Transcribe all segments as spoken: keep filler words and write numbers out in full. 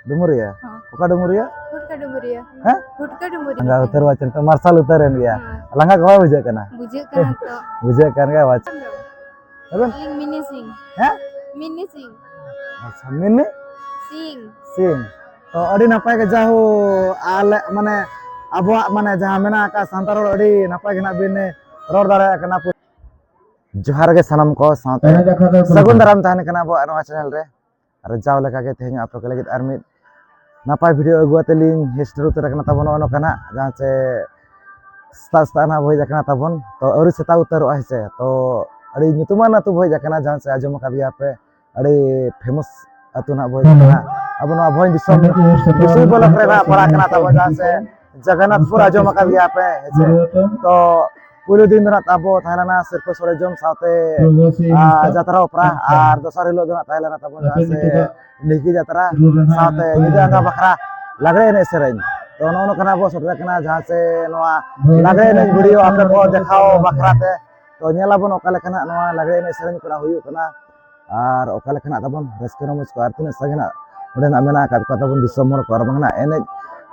ᱰᱩᱢᱩᱨᱤᱭᱟᱹ? ᱦᱚᱸ᱾ ᱚᱠᱟ ᱰᱩᱢᱩᱨᱤᱭᱟᱹ? ᱜᱷᱩᱴᱠᱟ ᱰᱩᱢᱩᱨᱤᱭᱟᱹ᱾ ᱦᱮᱸ? ᱜᱷᱩᱴᱠᱟ ᱰᱩᱢᱩᱨᱤᱭᱟᱹ᱾ ᱞᱟᱸᱜᱟ ᱩᱛᱟᱹᱨ ᱣᱟᱪᱚᱱ ᱛᱚ, ᱢᱟᱨᱥᱟᱞ ᱩᱛᱟᱹᱨ ᱮᱱ ᱜᱮᱭᱟ᱾ ᱦᱮᱸ᱾ ᱞᱟᱸᱜᱟ ᱠᱚ ᱵᱟᱭ ᱵᱩᱡᱷᱟᱹᱜ ᱠᱟᱱᱟ? ᱵᱩᱡᱷᱟᱹᱜ ᱠᱟᱱᱟ ᱛᱚ᱾ ᱵᱩᱡᱷᱟᱹᱜ ᱠᱟᱱ ᱜᱮᱭᱟ, ᱵᱟᱪ-, ᱟᱵᱮᱱ? ᱤᱧ ᱢᱤᱱᱤ ᱥᱤᱝ᱾ ᱦᱮᱸ? ᱢᱤᱱᱤ ᱥᱤᱝ᱾ ᱟᱪᱪᱷᱟ, ᱢᱤᱱᱤ? ᱥᱤᱝ᱾ ᱥᱤᱝ᱾ ᱛᱚ, ᱟᱹᱰᱤ ᱱᱟᱯᱟᱭ ᱜᱮ, ᱡᱟᱦᱳ, ᱟᱞᱮ, ᱢᱟᱱᱮ, ᱟᱵᱚᱣᱟᱜ, ᱢᱟᱱᱮ, ᱡᱟᱦᱟᱸ ᱢᱮᱱᱟᱜ ᱟᱠᱟᱫ ᱥᱟᱱᱛᱟᱲ ᱨᱚᱲ, ᱟᱹᱰᱤ ᱱᱟᱯᱟᱭ ᱜᱮ ᱱᱟᱜ ᱵᱤᱱ ᱨᱚᱲ ᱫᱟᱲᱮᱭᱟᱜ ᱠᱟᱱᱟ᱾ ᱡᱚᱦᱟᱨ ᱜᱮ ᱥᱟᱱᱟᱢ ᱠᱚ, ᱥᱟᱶᱛᱮ ᱥᱟᱹᱜᱩᱱ ᱫᱟᱨᱟᱢ ᱛᱟᱦᱮᱱ ᱠᱟᱱᱟ ᱟᱵᱚᱣᱟᱜ ᱱᱚᱣᱟ channel ᱨᱮ᱾ ᱟᱨ ᱡᱟᱣ ᱞᱮᱠᱟᱜᱮ ᱛᱮᱦᱮᱧ ᱟᱯᱮ ᱠᱚ ᱞᱟᱹᱜᱤᱫ ᱟᱨ ᱢᱤᱫ ᱱᱟᱯᱟᱭ video ᱟᱹᱜᱩ ᱟᱛᱮ ᱞᱤᱧ ᱥᱮᱴᱮᱨ ᱩᱛᱟᱹᱨ ᱟᱠᱟᱱᱟ ᱛᱟᱵᱚᱱ ᱱᱚᱜᱼᱚ ᱱᱚᱝᱠᱟ ᱱᱟᱜ, ᱡᱟᱦᱟᱸ ᱪᱮ ᱥᱮᱛᱟᱜ ᱥᱮᱛᱟᱜ ᱱᱟᱜ ᱵᱚ ᱦᱮᱡ ᱟᱠᱟᱱᱟ ᱛᱟᱵᱚᱱ, ᱛᱚ ᱟᱹᱣᱨᱤ ᱥᱮᱛᱟᱜ ᱩᱛᱟᱹᱨᱚᱜᱼᱟ, ᱦᱮᱸ ᱥᱮ᱾ ᱛᱚ ᱟᱹᱰᱤ ᱧᱩᱛᱩᱢᱟᱱ ᱟᱹᱛᱩ ᱵᱚ ᱦᱮᱡ ᱟᱠᱟᱱᱟ, ᱡᱟᱦᱟᱸ ᱪᱮ ᱟᱸᱡᱚᱢ ᱟᱠᱟᱫ ᱜᱮᱭᱟ ᱯᱮ, ᱟᱹᱰᱤ famous ᱟᱹᱛᱩ ᱱᱟᱜ ᱵᱚ ᱦᱮᱡ ᱟᱠᱟᱱᱟ᱾ ᱟᱵᱚ ᱱᱚᱣᱟ ᱵᱷᱚᱸᱡᱽ ᱫᱤᱥᱚᱢ, ᱵᱤᱥᱩᱭ block ᱨᱮᱱᱟᱜ ᱯᱟᱲᱟᱜ ᱠᱟᱱᱟ ᱛᱟᱵᱚᱱ, ᱡᱟᱦᱟᱸ ᱪᱮ ᱡᱚᱜᱚᱱᱱᱟᱛᱷᱯᱩᱨ ᱟᱸᱡᱚᱢ ᱟᱠᱟᱫ ᱜᱮᱭᱟ ᱯᱮ, ᱦᱮᱸ ᱥᱮ? ᱛᱚ ᱯᱩᱭᱞᱩ ᱫᱤᱱ ᱫᱚ ᱱᱟᱜ ᱛᱟᱵᱚ ᱛᱟᱦᱮᱸ ᱞᱮᱱᱟ ᱥᱤᱨᱯᱟᱹ ᱥᱚᱲᱮ ᱡᱚᱢ ᱥᱟᱶᱛᱮ, ᱟᱨ ᱡᱟᱛᱨᱟ ᱚᱯᱮᱨᱟ, ᱟᱨ ᱫᱚᱥᱟᱨ ᱦᱤᱞᱳᱜ ᱫᱚ ᱱᱟᱜ ᱛᱟᱦᱮᱸ ᱞᱮᱱᱟ ᱛᱟᱵᱚᱱ ᱡᱟᱦᱟᱸ ᱥᱮ ᱰᱷᱤᱝᱠᱤ ᱡᱟᱛᱨᱟ, ᱥᱟᱶᱛᱮ ᱧᱤᱫᱟᱹ ᱟᱸᱜᱟ ᱵᱟᱠᱷᱨᱟ ᱞᱟᱜᱽᱲᱮ ᱮᱱᱮᱡ ᱥᱮᱨᱮᱧ᱾ ᱛᱚ ᱱᱚᱜᱼᱚ ᱱᱚᱝᱠᱟ ᱱᱟᱜ ᱵᱚ ᱥᱮᱴᱮᱨ ᱟᱠᱟᱱᱟ ᱡᱟᱦᱟᱸ ᱥᱮ ᱱᱚᱣᱟ ᱞᱟᱜᱽᱲᱮ ᱮᱱᱮᱡ video ᱟᱯᱮ ᱠᱚ ᱫᱮᱠᱷᱟᱣ ᱵᱟᱠᱷᱨᱟ ᱛᱮ᱾ ᱛᱚ ᱧᱮᱞ ᱟᱵᱚᱱ ᱚᱠᱟ ᱞᱮᱠᱟ ᱱᱟᱜ ᱱᱚᱣᱟ ᱞᱟᱜᱽᱲᱮ ᱮᱱᱮᱡ ᱥᱮᱨᱮᱧ ᱠᱚᱨᱟᱣ ᱦᱩᱭᱩᱜ ᱠᱟᱱᱟ᱾ ᱟᱨ ᱚᱠᱟ ᱞᱮᱠᱟᱱᱟᱜ ᱛᱟᱵᱚᱱ ᱨᱟᱹᱥᱠᱟᱹ ᱨᱚᱢᱚᱡᱽ ᱠᱚ, ᱟᱨ ᱛᱤᱱᱟᱹᱜ ᱥᱟᱸᱜᱮ ᱱᱟᱜ ᱱᱚᱰᱮᱱᱟᱜ ᱢᱮᱱᱟᱜ ᱟᱠᱟᱫ ᱠᱚᱣᱟ ᱛᱟᱵᱚᱱ ᱫᱤᱥᱚᱢ ᱦᱚᱲ ᱠᱚ, ᱟᱨ ᱵᱟᱝ ᱱᱟᱜ ᱮᱱᱮᱡ,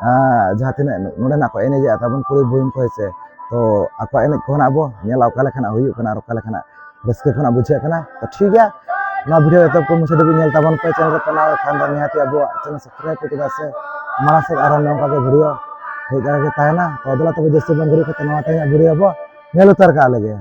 ᱟᱸ, ᱡᱟᱦᱟᱸ ᱛᱤᱱᱟᱹᱜ ᱱᱚᱰᱮᱱᱟᱜ ᱠᱚ ᱮᱱᱮᱡᱮᱜᱼᱟ ᱛᱟᱵᱚᱱ ᱠᱩᱲᱤ ᱵᱚᱭᱤᱱ ᱠᱚ, ᱦᱮᱸ ᱥᱮ᱾ ᱛᱚ ᱟᱠᱚᱣᱟᱜ ᱮᱱᱮᱡ ᱠᱚ ᱱᱟᱜ ᱵᱚ ᱧᱮᱞᱟ ᱚᱠᱟ ᱞᱮᱠᱟᱱᱟᱜ ᱦᱩᱭᱩᱜ ᱠᱟᱱᱟ ᱟᱨ ᱚᱠᱟ ᱞᱮᱠᱟᱱᱟᱜ ᱨᱟᱹᱥᱠᱟᱹ ᱠᱚ ᱱᱟᱜ ᱵᱩᱡᱷᱟᱹᱜ ᱠᱟᱱᱟ᱾ ᱛᱚ ᱴᱷᱤᱠ ᱜᱮᱭᱟ, ᱱᱚᱣᱟ video ᱮᱛᱚᱦᱚᱵ ᱠᱷᱚᱱ ᱢᱩᱪᱟᱹᱫ ᱫᱷᱟᱹᱵᱤᱡ ᱧᱮᱞ ᱛᱟᱵᱚᱱ ᱯᱮ᱾ Channel ᱨᱮ ᱯᱮ ᱱᱟᱣᱟ ᱠᱷᱟᱱ ᱫᱚ ᱱᱤᱦᱟᱹᱛᱤ ᱟᱵᱚᱣᱟᱜ channel subscribe ᱯᱮ, ᱪᱮᱫᱟᱜ ᱥᱮ ᱢᱟᱲᱟᱝ ᱥᱮᱫ ᱟᱨᱦᱚᱸ ᱱᱚᱝᱠᱟ ᱜᱮ video ᱦᱮᱡ ᱫᱟᱨᱟ ᱜᱮ ᱛᱟᱦᱮᱱᱟ᱾ ᱛᱚ ᱫᱮᱞᱟ ᱛᱚᱵᱮ ᱡᱟᱹᱥᱛᱤ ᱵᱟᱝ ᱜᱷᱟᱹᱲᱤᱡ ᱠᱟᱛᱮ ᱱᱚᱣᱟ ᱛᱮᱦᱮᱧᱟᱜ video ᱵᱚ ᱧᱮᱞ ᱩᱛᱟᱹᱨ ᱠᱟᱜ ᱞᱮᱜᱮ᱾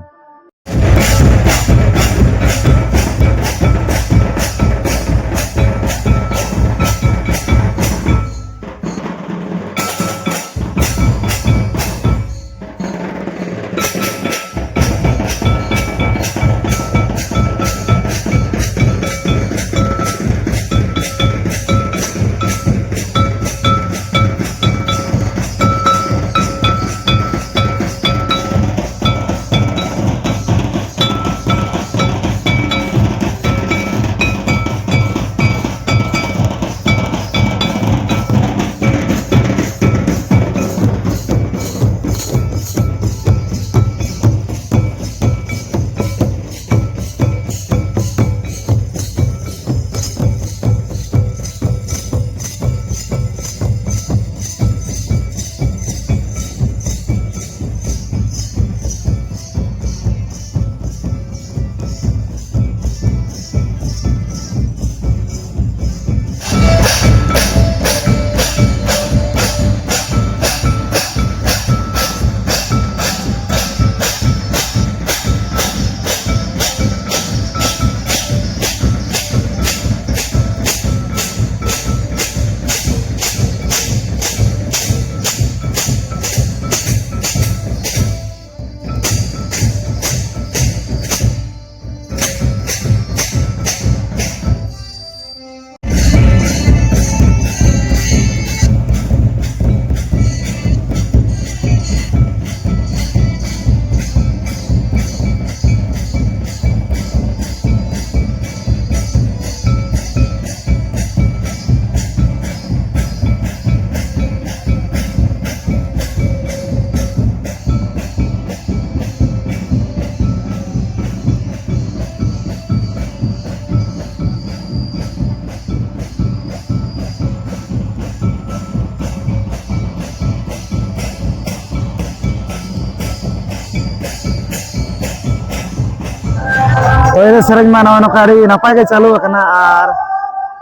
ᱮᱱᱮᱡ ᱥᱮᱨᱮᱧ ᱢᱟ ᱱᱚᱜᱼᱚᱭ ᱱᱚᱝᱠᱟ ᱟᱹᱰᱤ ᱱᱟᱯᱟᱭ ᱜᱮ ᱪᱟᱹᱞᱩ ᱟᱠᱟᱱᱟ, ᱟᱨ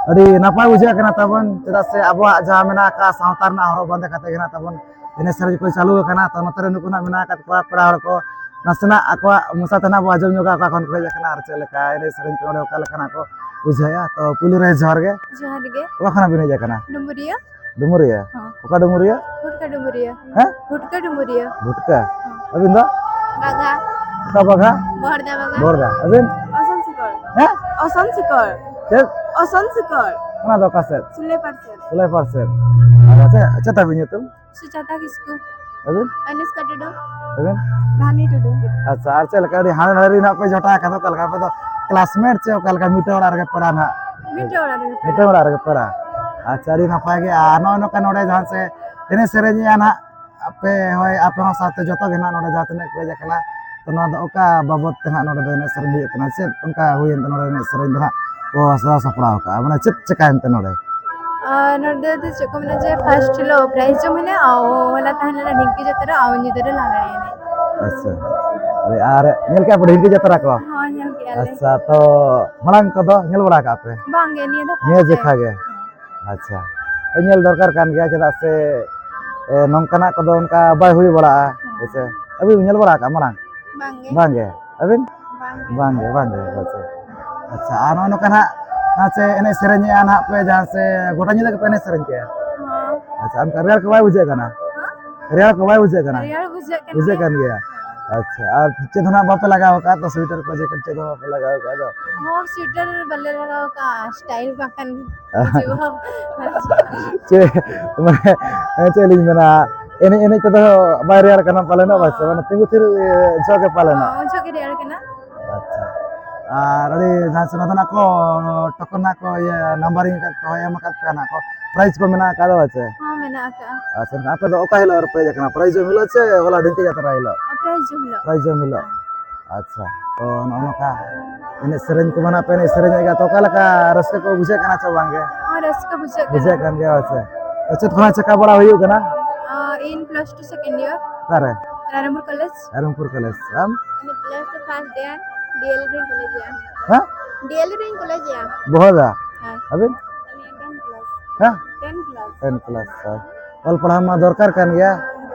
ᱟᱹᱰᱤ ᱱᱟᱯᱟᱭ ᱵᱩᱡᱷᱟᱹᱜ ᱠᱟᱱᱟ ᱛᱟᱵᱚᱱ, ᱪᱮᱫᱟᱜ ᱥᱮ ᱟᱵᱚᱣᱟᱜ ᱡᱟᱦᱟᱸ ᱢᱮᱱᱟᱜ ᱟᱠᱟᱫ ᱥᱟᱶᱛᱟ ᱨᱮᱱᱟᱜ ᱦᱚᱨᱚᱜ ᱵᱟᱸᱫᱮ ᱠᱟᱛᱮ ᱜᱮ ᱱᱟᱜ ᱛᱟᱵᱚᱱ ᱮᱱᱮᱡ ᱥᱮᱨᱮᱧ ᱠᱚ ᱪᱟᱹᱞᱩ ᱟᱠᱟᱱᱟ᱾ ᱛᱚ, ᱱᱚᱛᱮ ᱨᱮ ᱱᱩᱠᱩ ᱱᱟᱜ ᱢᱮᱱᱟᱜ ᱟᱠᱟᱫ ᱠᱚᱣᱟ ᱯᱮᱲᱟ ᱦᱚᱲ ᱠᱚ, ᱱᱟᱥᱮᱱᱟᱜ ᱟᱠᱚᱣᱟᱜ ᱢᱚᱪᱟ ᱛᱮ ᱱᱟᱜ ᱵᱚ ᱟᱸᱡᱚᱢ ᱧᱚᱜᱟ, ᱚᱠᱟ ᱠᱷᱚᱱ ᱠᱚ ᱦᱮᱡ ᱟᱠᱟᱱᱟ ᱟᱨ ᱪᱮᱫ ᱞᱮᱠᱟ ᱮᱱᱮᱡ ᱥᱮᱨᱮᱧ ᱠᱚ ᱱᱚᱰᱮ ᱚᱠᱟ ᱞᱮᱠᱟᱱᱟᱜ ᱠᱚ ᱵᱩᱡᱷᱟᱹᱣᱮᱫᱼᱟ᱾ ᱛᱚ, ᱯᱩᱭᱞᱩ ᱨᱮ ᱡᱚᱦᱟᱨ ᱜᱮ᱾ ᱡᱚᱦᱟᱨ ᱜᱮ᱾ ᱚᱠᱟ ᱠᱷᱚᱱᱟᱜ ᱵᱤᱱ ᱦᱮᱡ ᱟᱠᱟᱱᱟ? ᱰᱩᱢᱩᱨᱤᱭᱟᱹ᱾ ᱰᱩᱢᱩᱨᱤᱭᱟᱹ? ᱦᱚᱸ᱾ ᱚᱠᱟ ᱰᱩᱢᱩᱨᱤᱭᱟᱹ? ᱵᱷᱩᱴᱠᱟᱹ ᱰᱩᱢᱩᱨᱤᱭᱟᱹ᱾ ᱦᱮᱸ? ᱵᱷᱩᱴᱠᱟᱹ ᱰᱩᱢᱩᱨᱤᱭᱟᱹ᱾ ᱵᱷᱩᱴᱠᱟᱹ? ᱦᱚᱸ᱾ ᱟᱹᱵᱤᱱ ᱫᱚ? ᱵᱟᱜᱷᱟ᱾ ᱚᱠᱟ ᱵᱟᱜᱷᱟ? ᱵᱚᱦᱚᱲᱫᱟ ᱵᱟᱜᱷᱟ᱾ ᱵᱚᱦᱚᱲᱫᱟ᱾ ᱟᱹᱵᱤᱱ? ᱚᱥᱚᱱ ᱥᱤᱠᱚᱲ᱾ ᱦᱮᱸ? ᱚᱥᱚᱱ ᱥᱤᱠᱚᱲ᱾ ᱪᱮᱫ? ᱚᱥᱚᱱ ᱥᱤᱠᱚᱲ᱾ ᱚᱱᱟ ᱫᱚ ᱚᱠᱟ ᱥᱮᱫ? ᱥᱩᱞᱟᱹᱭᱯᱟᱲ ᱥᱮᱫ᱾ ᱥᱩᱞᱟᱹᱭᱯᱟᱲ ᱥᱮᱫ᱾ ᱟᱪᱪᱷᱟ, ᱪᱮᱫ, ᱪᱮᱫ ᱛᱟᱵᱤᱱ ᱧᱩᱛᱩᱢ? ᱥᱩᱡᱟᱛᱟ ᱠᱤᱥᱠᱩ᱾ ᱟᱹᱵᱤᱱ? ᱚᱱᱤᱥᱠᱟ ᱴᱩᱰᱩ᱾ ᱟᱹᱵᱤᱱ? ᱫᱷᱟᱱᱤ ᱴᱩᱰᱩ᱾ ᱟᱪᱪᱷᱟ, ᱟᱨ ᱪᱮᱫ ᱞᱮᱠᱟ ᱟᱹᱰᱤ ᱦᱟᱸᱰᱮ ᱱᱟᱰᱮ ᱨᱮ ᱱᱟᱜ ᱯᱮ ᱡᱚᱴᱟᱣ ᱟᱠᱟᱫᱟ, ᱚᱠᱟ ᱞᱮᱠᱟ ᱟᱯᱮ ᱫᱚ classmate ᱪᱮ ᱚᱠᱟ ᱞᱮᱠᱟ ᱢᱤᱫᱴᱟᱝ ᱚᱲᱟᱜ ᱨᱮᱜᱮ ᱯᱮᱲᱟ ᱱᱟᱜ? ᱢᱤᱫᱴᱟᱝ ᱚᱲᱟᱜ ᱨᱮᱜᱮ ᱯᱮᱲᱟ᱾ ᱢᱤᱫᱴᱟᱝ ᱚᱲᱟᱜ ᱨᱮᱜᱮ ᱯᱮᱲᱟ᱾ ᱟᱪᱪᱷᱟ, ᱟᱹᱰᱤ ᱱᱟᱯᱟᱭ ᱜᱮ᱾ ᱟᱨ ᱱᱚᱜᱼᱚᱭ ᱱᱚᱝᱠᱟ ᱱᱚᱰᱮ ᱡᱟᱦᱟᱸ ᱥᱮ ᱮᱱᱮᱡ ᱥᱮᱨᱮᱧᱮᱜᱼᱟ ᱱᱟᱜ ᱟᱯᱮ, ᱦᱳᱭ, ᱟᱯᱮ ᱦᱚᱸ ᱥᱟᱶᱛᱮ ᱡᱚᱛᱚ ᱜᱮ ᱱᱟᱜ ᱱᱚᱰᱮ ᱡᱟᱦᱟᱸ ᱛᱤᱱᱟᱹᱜ ᱠᱚ ᱦᱮᱡ ᱟᱠᱟᱱᱟ, ᱛᱚ ᱱᱚᱣᱟ ᱫᱚ ᱚᱠᱟ ᱵᱟᱵᱚᱫ ᱛᱮ ᱱᱟᱜ ᱱᱚᱰᱮ ᱫᱚ ᱮᱱᱮᱡ ᱥᱮᱨᱮᱧ ᱦᱩᱭᱩᱜ ᱠᱟᱱᱟ? ᱪᱮᱫ ᱚᱱᱠᱟ ᱦᱩᱭᱮᱱ ᱛᱮ ᱱᱚᱰᱮ ᱮᱱᱮᱡ ᱥᱮᱨᱮᱧ ᱫᱚ ᱱᱟᱜ ᱠᱚ ᱥᱟᱡᱟᱣ ᱥᱟᱯᱲᱟᱣ ᱟᱠᱟᱫᱼᱟ? ᱢᱟᱱᱮ ᱪᱮᱫ ᱪᱮᱠᱟᱭᱮᱱ ᱛᱮ ᱱᱚᱰᱮ? ᱟᱨ ᱱᱚᱰᱮ ᱫᱚ ᱪᱮᱫ ᱠᱚ ᱢᱮᱱᱟ ᱡᱮ first ᱦᱤᱞᱳᱜ prize ᱡᱚᱢ ᱦᱩᱭᱱᱟ, ᱟᱨ ᱦᱚᱞᱟ ᱛᱟᱦᱮᱸ ᱞᱮᱱᱟ ᱰᱷᱤᱝᱠᱤ ᱡᱟᱛᱨᱟ, ᱟᱨ ᱧᱤᱫᱟᱹ ᱨᱮ ᱞᱟᱜᱽᱬᱮ ᱮᱱᱮᱡ᱾ ᱟᱪᱪᱷᱟ, ᱟᱨ ᱧᱮᱞ ᱠᱮᱜᱼᱟ ᱯᱮ ᱰᱷᱤᱝᱠᱤ ᱡᱟᱛᱨᱟ ᱠᱚ? ᱦᱚᱸ, ᱧᱮᱞ ᱠᱮᱜᱼᱟ ᱞᱮ᱾ ᱟᱪᱪᱷᱟ, ᱛᱚ ᱢᱟᱲᱟᱝ ᱠᱚᱫᱚ ᱧᱮᱞ ᱵᱟᱲᱟ ᱠᱟᱜᱼᱟ ᱯᱮ? ᱵᱟᱝ ᱜᱮ, ᱱᱤᱭᱟᱹ ᱫᱚ ᱱᱤᱭᱟᱹ first ᱡᱮᱠᱷᱟ time᱾ ᱜᱮ? ᱟᱪᱪᱷᱟ, ᱧᱮᱞ ᱫᱚᱨᱠᱟᱨ ᱠᱟᱱ ᱜᱮᱭᱟ, ᱪᱮᱫᱟᱜ ᱥᱮ, ᱮ, ᱱᱚᱝᱠᱟᱱᱟᱜ ᱠᱚᱫᱚ ᱚᱱᱠᱟ ᱵᱟᱭ ᱦᱩᱭ ᱵᱟᱲᱟᱜᱼᱟ, ᱦᱮᱸ ᱥᱮ? ᱟᱹᱵᱤᱱ ᱵᱤᱱ ᱧᱮᱞ ᱵᱟᱲᱟ ᱟᱠᱟᱫᱼᱟ ᱢᱟᱲᱟᱝ? ᱵᱟᱝ ᱜᱮ᱾ ᱵᱟᱝ ᱜᱮ? ᱵᱟᱝ ᱜᱮ᱾ ᱵᱟᱝ ᱜᱮ, ᱵᱟᱝ ᱜᱮ, ᱟᱪᱪᱷᱟ᱾ ᱟᱪᱪᱷᱟ, ᱟᱨ ᱱᱚᱜᱼᱚ ᱱᱚᱝᱠᱟ ᱱᱟᱜ, ᱱᱟᱜ ᱪᱮ ᱮᱱᱮᱡ ᱥᱮᱨᱮᱧᱮᱜᱼᱟ ᱱᱟᱜ ᱯᱮ, ᱡᱟᱦᱟᱸ ᱥᱮ ᱜᱚᱴᱟ ᱧᱤᱫᱟᱹ ᱜᱮᱯᱮ ᱮᱱᱮᱡ ᱥᱮᱨᱮᱧ ᱠᱮᱜᱼᱟ? ᱦᱚᱸ᱾ ᱟᱪᱪᱷᱟ, ᱚᱱᱠᱟ ᱨᱮᱭᱟᱲ ᱠᱚ ᱵᱟᱭ ᱵᱩᱡᱷᱟᱹᱜ ᱠᱟᱱᱟ? ᱦᱮᱸ? ᱨᱮᱭᱟᱲ ᱠᱚ ᱵᱟᱭ ᱵᱩᱡᱷᱟᱹᱜ ᱠᱟᱱᱟ? ᱨᱮᱭᱟᱲ ᱵᱩᱡᱷᱟᱹᱜ ᱠᱟᱱ ᱵᱩᱡᱷᱟᱹᱜ ᱜᱮᱭᱟ᱾ ᱠᱟᱱ ᱜᱮᱭᱟ᱾ ᱟᱪᱪᱷᱟ, ᱟᱨ ᱪᱮᱫ ᱦᱚᱸ ᱱᱟᱜ ᱵᱟᱯᱮ ᱞᱟᱜᱟᱣ ᱟᱠᱟᱫ ᱛᱚ, sweater ᱠᱚ, jacket ᱪᱮᱫ ᱦᱚᱸ ᱵᱟᱯᱮ ᱞᱟᱜᱟᱣ ᱟᱠᱟᱫ ᱫᱚ? ᱦᱚᱸ, sweater ᱵᱟᱞᱮ ᱞᱟᱜᱟᱣ ᱟᱠᱟᱫᱼᱟ, style ᱵᱟᱝᱠᱷᱟᱱ ᱵᱩᱡᱷᱟᱹᱣ ᱦᱚᱸ ᱵᱟᱝ ᱵᱩᱡᱷᱟᱹᱜᱼᱟ᱾ ᱪᱮᱫ, ᱢᱟᱱᱮ, ᱪᱮᱫ ᱞᱤᱧ ᱢᱮᱱᱟ, ᱮᱱᱮᱡ ᱮᱱᱮᱡ ᱛᱮᱫᱚ ᱵᱟᱭ ᱨᱮᱭᱟᱲ ᱠᱟᱱᱟ ᱯᱟᱞᱮᱱᱚᱜ, ᱵᱟᱥᱮ? ᱦᱚᱸ᱾ ᱢᱟᱱᱮ ᱛᱤᱸᱜᱩ ᱛᱷᱤᱨ, ᱮ, ᱡᱚᱦᱚᱜ ᱜᱮ ᱯᱟᱞᱮᱱᱚᱜ᱾ ᱦᱚᱸ, ᱩᱱ ᱡᱚᱦᱚᱜ ᱜᱮ ᱨᱮᱭᱟᱲ ᱠᱟᱱᱟ᱾ ᱟᱪᱪᱷᱟ᱾ ᱟᱨ ᱟᱹᱰᱤ ᱡᱟᱦᱟᱸ ᱥᱮ ᱱᱚᱛᱮᱱᱟᱜ ᱠᱚ ᱴᱚᱠᱚᱱ ᱱᱟᱜ ᱠᱚ ᱤᱭᱟᱹ numbering ᱟᱠᱟᱫ ᱠᱚ, ᱮᱢ ᱟᱠᱟᱫ ᱯᱮᱭᱟ ᱱᱟᱜ ᱠᱚ, prize ᱠᱚ ᱢᱮᱱᱟᱜ ᱟᱠᱟᱫᱟ ᱥᱮ? ᱦᱚᱸ, ᱢᱮᱱᱟᱜ ᱟᱠᱟᱫᱼᱟ᱾ ᱟᱪᱪᱷᱟ, ᱟᱯᱮ ᱫᱚ ᱚᱠᱟ ᱦᱤᱞᱳᱜ ᱨᱮᱯᱮ ᱦᱮᱡ ᱟᱠᱟᱱᱟ? prize ᱡᱚᱢ ᱦᱤᱞᱳᱜ ᱥᱮ ᱦᱚᱞᱟ ᱰᱷᱤᱝᱠᱤ ᱡᱟᱛᱨᱟ ᱦᱤᱞᱳᱜ? prize ᱡᱚᱢ ᱦᱤᱞᱳᱜ᱾ prize ᱡᱚᱢ ᱦᱤᱞᱳᱜ᱾ ᱟᱪᱪᱷᱟ, ᱛᱚ ᱱᱚᱜᱼᱚ ᱱᱚᱝᱠᱟ ᱮᱱᱮᱡ ᱥᱮᱨᱮᱧ ᱠᱚᱢᱟ ᱱᱟᱜ ᱯᱮ ᱮᱱᱮᱡ ᱥᱮᱨᱮᱧᱮᱫ ᱜᱮᱭᱟ, ᱛᱚ ᱚᱠᱟ ᱞᱮᱠᱟ ᱨᱟᱹᱥᱠᱟᱹ ᱠᱚ ᱵᱩᱡᱷᱟᱹᱜ ᱠᱟᱱᱟ ᱪᱮ ᱵᱟᱝ ᱜᱮ? ᱦᱚᱸ, ᱨᱟᱹᱥᱠᱟᱹ ᱵᱩᱡᱷᱟᱹᱜ ᱠᱟᱱᱟ᱾ ᱵᱩᱡᱷᱟᱹᱜ ᱠᱟᱱ ᱜᱮᱭᱟ, ᱟᱪᱪᱷᱟ᱾ ᱛᱚ ᱪᱮᱫ ᱠᱚ ᱱᱟᱜ ᱪᱮᱠᱟ ᱵᱟᱲᱟ ᱦᱩᱭᱩᱜ ᱠᱟᱱᱟ? ᱟᱸ, in plus two second year᱾ ᱚᱠᱟᱨᱮ? ᱨᱟᱭᱨᱚᱝᱯᱩᱨ ᱠᱚᱞᱮᱡᱽ᱾ ᱨᱟᱭᱨᱚᱝᱯᱩᱨ ᱠᱚᱞᱮᱡᱽ᱾ ᱟᱢ? ᱤᱧ plus two first year᱾ ᱰᱤ ᱮᱞ ᱨᱤᱧ ᱠᱚᱞᱮᱡᱮᱜᱼᱟ᱾ ᱦᱮᱸ? ᱰᱤ ᱮᱞ ᱨᱤᱧ ᱠᱚᱞᱮᱡᱮᱜᱼᱟ᱾ ᱵᱚᱦᱚᱫᱟ? ᱦᱮᱸ᱾ ᱟᱹᱵᱤᱱ? ᱟᱹᱞᱤᱧ ᱴᱮᱱ ᱠᱞᱟᱥ᱾ ᱦᱮᱸ? Ten class. ᱴᱮᱱ ᱠᱞᱟᱥ, ᱦᱳᱭ᱾ ᱚᱞ ᱯᱟᱲᱦᱟᱣ ᱢᱟ ᱫᱚᱨᱠᱟᱨ ᱠᱟᱱ ᱜᱮᱭᱟ᱾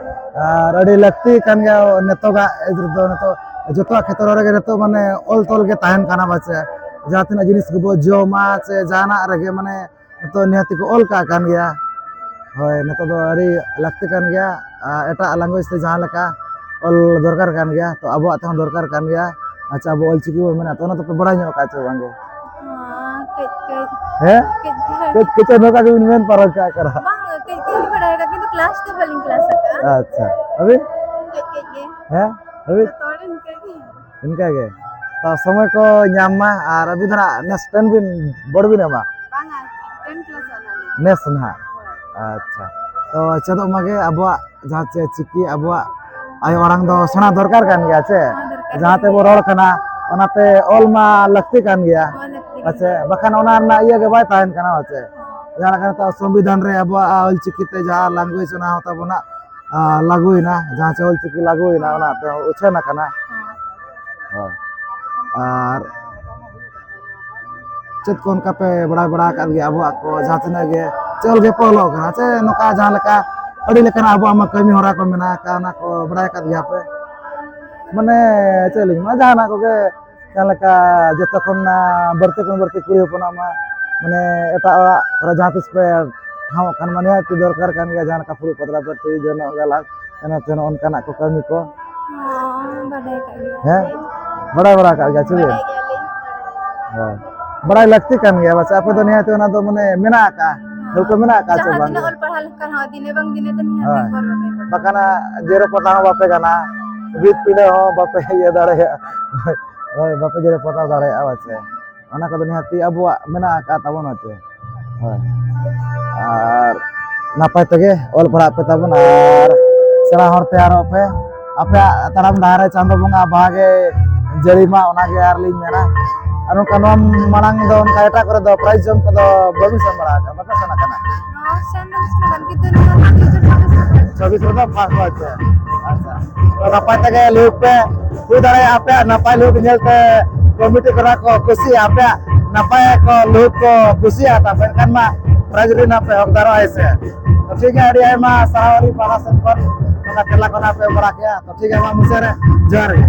ᱟᱨ ᱟᱹᱰᱤ ᱞᱟᱹᱠᱛᱤ ᱠᱟᱱ ᱜᱮᱭᱟ ᱱᱤᱛᱚᱜᱟᱜ ᱮᱡᱽ ᱨᱮᱫᱚ, ᱱᱤᱛᱚᱜ ᱡᱚᱛᱚᱣᱟᱜ ᱠᱷᱮᱛᱨᱚ ᱨᱮᱜᱮ ᱱᱤᱛᱚᱜ ᱢᱟᱱᱮ ᱚᱞ ᱛᱚᱞ ᱜᱮ ᱛᱟᱦᱮᱱ ᱠᱟᱱᱟ ᱯᱟᱪᱮ᱾ ᱡᱟᱦᱟᱸ ᱛᱤᱱᱟᱹᱜ ᱡᱤᱱᱤᱥ ᱜᱮᱵᱚ ᱡᱚᱢᱟ ᱥᱮ ᱡᱟᱦᱟᱱᱟᱜ ᱨᱮᱜᱮ ᱢᱟᱱᱮ ᱱᱤᱛᱚᱜ ᱱᱤᱦᱟᱹᱛᱤ ᱠᱚ ᱚᱞ ᱠᱟᱜ ᱠᱟᱱ ᱜᱮᱭᱟ᱾ ᱦᱳᱭ, ᱱᱤᱛᱚᱜ ᱫᱚ ᱟᱹᱰᱤ ᱞᱟᱹᱠᱛᱤ ᱠᱟᱱ ᱜᱮᱭᱟ᱾ ᱟᱨ ᱮᱴᱟᱜ language ᱛᱮ ᱡᱟᱦᱟᱸ ᱞᱮᱠᱟ ᱚᱞ ᱫᱚᱨᱠᱟᱨ ᱠᱟᱱ ᱜᱮᱭᱟ, ᱛᱚ ᱟᱵᱚᱣᱟᱜ ᱛᱮᱦᱚᱸ ᱫᱚᱨᱠᱟᱨ ᱠᱟᱱ ᱜᱮᱭᱟ᱾ ᱟᱪᱪᱷᱟ, ᱟᱵᱚ ᱚᱞ ᱪᱤᱠᱤ ᱵᱚᱱ ᱢᱮᱱᱟ, ᱛᱚ ᱚᱱᱟ ᱫᱚᱯᱮ ᱵᱟᱲᱟᱭ ᱧᱚᱜ ᱟᱠᱟᱫ ᱪᱮ ᱵᱟᱝᱜᱮ? ᱦᱚᱸ, ᱠᱟᱹᱡ ᱠᱟᱹᱡ᱾ ᱦᱮᱸ? ᱠᱟᱹᱡ ᱠᱟᱹᱡ᱾ ᱠᱟᱹᱡ ᱠᱟᱹᱡ ᱱᱚᱝᱠᱟ ᱜᱮᱵᱤᱱ ᱢᱮᱱ ᱯᱟᱨᱚᱢ ᱠᱟᱜ ᱠᱟᱱᱟ᱾ ᱵᱟᱝ, ᱠᱟᱹᱡ ᱠᱟᱹᱡ ᱞᱤᱧ ᱵᱟᱲᱟᱭ ᱟᱠᱟᱫ, ᱠᱤᱱᱛᱩ ᱠᱞᱟᱥ ᱫᱚ ᱵᱟᱹᱞᱤᱧ ᱠᱞᱟᱥ ᱟᱠᱟᱫᱼᱟ᱾ ᱟᱪᱪᱷᱟ, ᱟᱹᱵᱤᱱ? ᱠᱟᱹᱡ ᱠᱟᱹᱡ ᱜᱮ᱾ ᱦᱮᱸ? ᱟᱹᱵᱤᱱ? ᱡᱚᱛᱚ ᱦᱚᱲ ᱤᱱᱠᱟᱹ ᱜᱮ᱾ ᱤᱱᱠᱟ ᱜᱮ᱾ ᱛᱚ ᱥᱚᱢᱚᱭ ᱠᱚ ᱧᱟᱢ ᱢᱟ, ᱟᱨ ᱟᱹᱵᱤᱱ ᱫᱚ ᱱᱟᱜ ᱱᱮᱥ ᱴᱮᱱ ᱵᱤᱱ ᱵᱳᱨᱰ ᱵᱤᱱ ᱮᱢᱟ? ᱵᱟᱝᱟ, ᱴᱮᱱ ᱠᱞᱟᱥ ᱚᱱᱟ ᱜᱮ᱾ ᱱᱮᱥ ᱱᱟᱦᱟᱜ? ᱦᱳᱭ᱾ ᱟᱪᱪᱷᱟ᱾ ᱛᱚ ᱪᱮᱫᱚᱜ ᱢᱟᱜᱮ, ᱟᱵᱚᱣᱟᱜ ᱡᱟᱦᱟᱸ ᱪᱮ ᱪᱤᱠᱤ, ᱟᱵᱚᱣᱟᱜ ᱟᱭᱳ ᱟᱲᱟᱝ ᱫᱚ ᱥᱮᱬᱟ ᱫᱚᱨᱠᱟᱨ ᱠᱟᱱ ᱜᱮᱭᱟ ᱪᱮ? ᱦᱚᱸ, ᱫᱚᱨᱠᱟᱨ ᱡᱟᱦᱟᱸ ᱠᱟᱱ ᱛᱮᱵᱚ ᱜᱮᱭᱟ᱾ ᱨᱚᱲ ᱠᱟᱱᱟ, ᱚᱱᱟᱛᱮ ᱚᱞ ᱢᱟ ᱞᱟᱹᱠᱛᱤ ᱠᱟᱱ ᱜᱮᱭᱟ᱾ ᱦᱚᱸ, ᱞᱟᱹᱠᱛᱤ ᱠᱟᱱ ᱦᱮᱸᱥᱮ? ᱜᱮᱭᱟ᱾ ᱵᱟᱠᱷᱟᱱ ᱚᱱᱟ ᱨᱮᱱᱟᱜ ᱤᱭᱟᱹ ᱜᱮ ᱵᱟᱭ ᱛᱟᱦᱮᱱ ᱠᱟᱱᱟ, ᱦᱮᱸᱥᱮ? ᱦᱚᱸ᱾ ᱡᱟᱦᱟᱸ ᱞᱮᱠᱟ ᱱᱤᱛᱚᱜ ᱥᱚᱝᱵᱤᱫᱷᱟᱱ ᱨᱮ ᱟᱵᱚᱣᱟᱜ, ᱟ, ᱚᱞᱪᱤᱠᱤ ᱛᱮ ᱡᱟᱦᱟᱸ language, ᱚᱱᱟ ᱦᱚᱸ ᱛᱟᱵᱚᱱᱟᱜ, ᱟ, ᱞᱟᱹᱜᱩᱭᱮᱱᱟ, ᱡᱟᱦᱟᱸ ᱪᱮ ᱚᱞᱪᱤᱠᱤ ᱞᱟᱹᱜᱩᱭᱮᱱᱟ, ᱚᱱᱟ ᱛᱮ ᱩᱪᱷᱟᱹᱱ ᱟᱠᱟᱱᱟ᱾ ᱦᱚᱸ᱾ ᱦᱳᱭ᱾ ᱟᱨ ᱪᱮᱫ ᱠᱚ ᱚᱱᱠᱟ ᱯᱮ ᱵᱟᱲᱟᱭ ᱵᱟᱲᱟ ᱟᱠᱟᱫ ᱜᱮᱭᱟ ᱟᱵᱚᱣᱟᱜ ᱠᱚ, ᱡᱟᱦᱟᱸ ᱛᱤᱱᱟᱹᱜ ᱜᱮ ᱪᱮᱫ ᱞᱟᱹᱜᱤᱫ ᱯᱮ ᱚᱞᱚᱜ ᱠᱟᱱᱟ, ᱪᱮ ᱱᱚᱝᱠᱟ ᱡᱟᱦᱟᱸ ᱞᱮᱠᱟ ᱟᱹᱰᱤ ᱞᱮᱠᱟᱱᱟᱜ ᱟᱵᱚᱣᱟᱜ ᱢᱟ ᱠᱟᱹᱢᱤ ᱦᱚᱨᱟ ᱠᱚ ᱢᱮᱱᱟᱜ ᱟᱠᱟᱫ, ᱚᱱᱟ ᱠᱚ ᱵᱟᱲᱟᱭ ᱟᱠᱟᱫ ᱜᱮᱭᱟ ᱯᱮ? ᱢᱟᱱᱮ ᱪᱮᱫ ᱞᱤᱧ ᱢᱮᱱᱟ, ᱡᱟᱦᱟᱱᱟᱜ ᱠᱚᱜᱮ, ᱡᱟᱦᱟᱸ ᱞᱮᱠᱟ ᱡᱚᱛᱚ ᱠᱷᱚᱱ, ᱟ, ᱵᱟᱹᱲᱛᱤ ᱠᱷᱚᱱ ᱵᱟᱹᱲᱛᱤ ᱠᱩᱲᱤ ᱦᱚᱯᱚᱱᱟᱜ ᱢᱟ, ᱢᱟᱱᱮ ᱮᱴᱟᱜ ᱚᱲᱟᱜ ᱠᱚᱨᱮ ᱡᱟᱦᱟᱸ ᱛᱤᱥ ᱯᱮ ᱴᱷᱟᱶᱚᱜ ᱠᱷᱟᱱ, ᱢᱟᱱᱮ ᱟᱨᱠᱤ ᱫᱚᱨᱠᱟᱨ ᱠᱟᱱ ᱜᱮᱭᱟ, ᱡᱟᱦᱟᱸ ᱞᱮᱠᱟ ᱯᱷᱩᱲᱩᱜ ᱯᱟᱛᱲᱟ ᱯᱟᱹᱴᱤ, ᱡᱚᱱᱚᱜ ᱜᱟᱞᱟᱝ, ᱮᱢᱟᱱ ᱛᱮᱢᱟᱱ ᱚᱱᱠᱟᱱᱟᱜ ᱠᱚ ᱠᱟᱹᱢᱤ ᱠᱚ᱾ ᱦᱚᱸ, ᱵᱟᱰᱟᱭ ᱠᱟᱜ ᱜᱮᱭᱟ᱾ ᱦᱮᱸ? ᱵᱟᱲᱟᱭ ᱵᱟᱲᱟ ᱟᱠᱟᱫ ᱜᱮᱭᱟ ᱪᱮ? ᱵᱟᱲᱟᱭ ᱜᱮᱭᱟᱞᱤᱧ᱾ ᱦᱳᱭ᱾ ᱵᱟᱲᱟᱭ ᱞᱟᱹᱠᱛᱤ ᱠᱟᱱ ᱜᱮᱭᱟ, ᱯᱟᱪᱮ ᱟᱯᱮ ᱫᱚ ᱱᱤᱦᱟᱹᱛ ᱚᱱᱟ ᱫᱚ ᱢᱟᱱᱮ ᱢᱮᱱᱟᱜ ᱟᱠᱟᱫᱼᱟ, ᱦᱚᱸ᱾ ᱴᱷᱟᱹᱣᱠᱟᱹ ᱢᱮᱱᱟᱜ ᱟᱠᱟᱫ ᱪᱮ ᱡᱟᱦᱟᱸ ᱵᱟᱝ? ᱛᱤᱱᱟᱹᱜ ᱚᱞ ᱯᱟᱲᱦᱟᱣ ᱞᱮᱱᱠᱷᱟᱱ ᱦᱚᱸ ᱫᱤᱱᱮ ᱵᱟᱝ ᱫᱤᱱᱮ ᱫᱚ ᱱᱤᱦᱟᱹᱛ ᱦᱳᱭ᱾ ᱜᱚᱞ ᱵᱟᱯᱮ ᱯᱟᱲᱦᱟᱜ᱾ ᱵᱟᱠᱷᱟᱱ ᱡᱮᱨᱚ ᱯᱚᱛᱟᱣ ᱦᱚᱸ ᱵᱟᱯᱮ ᱜᱟᱱᱟ, ᱵᱷᱤᱛ ᱯᱤᱸᱰᱟᱹ ᱦᱚᱸ ᱵᱟᱯᱮ ᱤᱭᱟᱹ ᱫᱟᱲᱮᱭᱟᱜᱼᱟ᱾ ᱦᱳᱭ, ᱵᱟᱯᱮ ᱡᱮᱨᱚ ᱯᱚᱛᱟᱣ ᱫᱟᱲᱮᱭᱟᱜᱼᱟ ᱯᱟᱪᱮ᱾ ᱚᱱᱟ ᱠᱚᱫᱚ ᱱᱤᱦᱟᱹᱛᱤ ᱟᱵᱚᱣᱟᱜ ᱢᱮᱱᱟᱜ ᱟᱠᱟᱫ ᱛᱟᱵᱚᱱᱟ ᱪᱮ᱾ ᱦᱳᱭ᱾ ᱟᱨ ᱱᱟᱯᱟᱭ ᱛᱮᱜᱮ ᱚᱞ ᱯᱟᱲᱦᱟᱜ ᱯᱮ ᱛᱟᱵᱚᱱ, ᱟᱨ ᱥᱮᱬᱟ ᱦᱚᱲ ᱛᱮᱭᱟᱨᱚᱜ ᱯᱮ᱾ ᱟᱯᱮᱭᱟᱜ ᱛᱟᱲᱟᱢ ᱰᱟᱦᱟᱨ ᱨᱮ ᱪᱟᱸᱫᱚ ᱵᱚᱸᱜᱟ ᱵᱟᱦᱟ ᱜᱮ ᱡᱟᱹᱲᱤ ᱢᱟ, ᱚᱱᱟ ᱜᱮ ᱟᱨ ᱞᱤᱧ ᱢᱮᱱᱟ᱾ ᱟᱨ ᱱᱚᱝᱠᱟ ᱱᱚᱣᱟ ᱢᱟᱲᱟᱝ ᱫᱚ ᱚᱱᱠᱟ ᱮᱴᱟᱜ ᱠᱚᱨᱮ ᱫᱚ prize ᱡᱚᱢ ᱠᱚᱫᱚ ᱵᱟᱹᱵᱤᱱ ᱥᱮᱱ ᱵᱟᱲᱟ ᱟᱠᱟᱱᱟ, ᱵᱟᱯᱮ ᱥᱮᱱ ᱟᱠᱟᱱᱟ? ᱦᱚᱸ, ᱥᱮᱱ ᱫᱚ ᱥᱮᱱ ᱟᱠᱟᱱ, ᱠᱤᱱᱛᱩ ᱱᱤᱭᱟᱹ ᱫᱷᱟᱣ ᱫᱚ ᱪᱷᱟᱵᱵᱤᱥ ᱨᱮ ᱵᱟᱝ᱾ ᱪᱷᱟᱵᱵᱤᱥ ᱨᱮᱫᱚ first ᱦᱳᱭ ᱪᱮ? ᱟᱪᱪᱷᱟ᱾ ᱱᱟᱯᱟᱭ ᱛᱮᱜᱮ ᱞᱩᱦᱩᱠ ᱯᱮ᱾ ᱦᱩᱭ ᱫᱟᱲᱮᱭᱟᱜᱼᱟ ᱟᱯᱮᱭᱟᱜ ᱱᱟᱯᱟᱭ ᱞᱩᱦᱩᱠ ᱧᱮᱞᱛᱮ ᱠᱚᱢᱤᱴᱤ ᱠᱚᱲᱟ ᱠᱚ ᱠᱩᱥᱤᱜᱼᱟ, ᱟᱯᱮᱭᱟᱜ ᱱᱟᱯᱟᱭ ᱠᱚ ᱞᱩᱦᱩᱠ ᱠᱚ ᱠᱩᱥᱤᱜᱼᱟ, ᱛᱟᱯᱮ ᱮᱱᱠᱷᱟᱱ ᱢᱟ ᱯᱨᱟᱭᱤᱡᱽ ᱨᱮᱱᱟᱜ ᱯᱮ ᱦᱚᱠᱫᱟᱨᱚᱜᱼᱟ, ᱦᱮᱸ ᱥᱮ? ᱛᱚ ᱴᱷᱤᱠ ᱜᱮᱭᱟ, ᱟᱹᱰᱤ ᱟᱭᱢᱟ ᱥᱟᱨᱦᱟᱣ ᱟᱹᱞᱤᱧ ᱯᱟᱦᱴᱟ ᱥᱮᱫ ᱠᱷᱚᱱ ᱱᱚᱝᱠᱟ ᱛᱮᱞᱟ ᱠᱚ ᱱᱟᱜ ᱯᱮ ᱮᱢ ᱵᱟᱲᱟ ᱠᱮᱜᱼᱟ᱾ ᱛᱚ ᱴᱷᱤᱠ ᱜᱮᱭᱟ, ᱢᱟ ᱢᱩᱪᱟᱹᱫ ᱨᱮ ᱡᱚᱦᱟᱨ ᱜᱮ᱾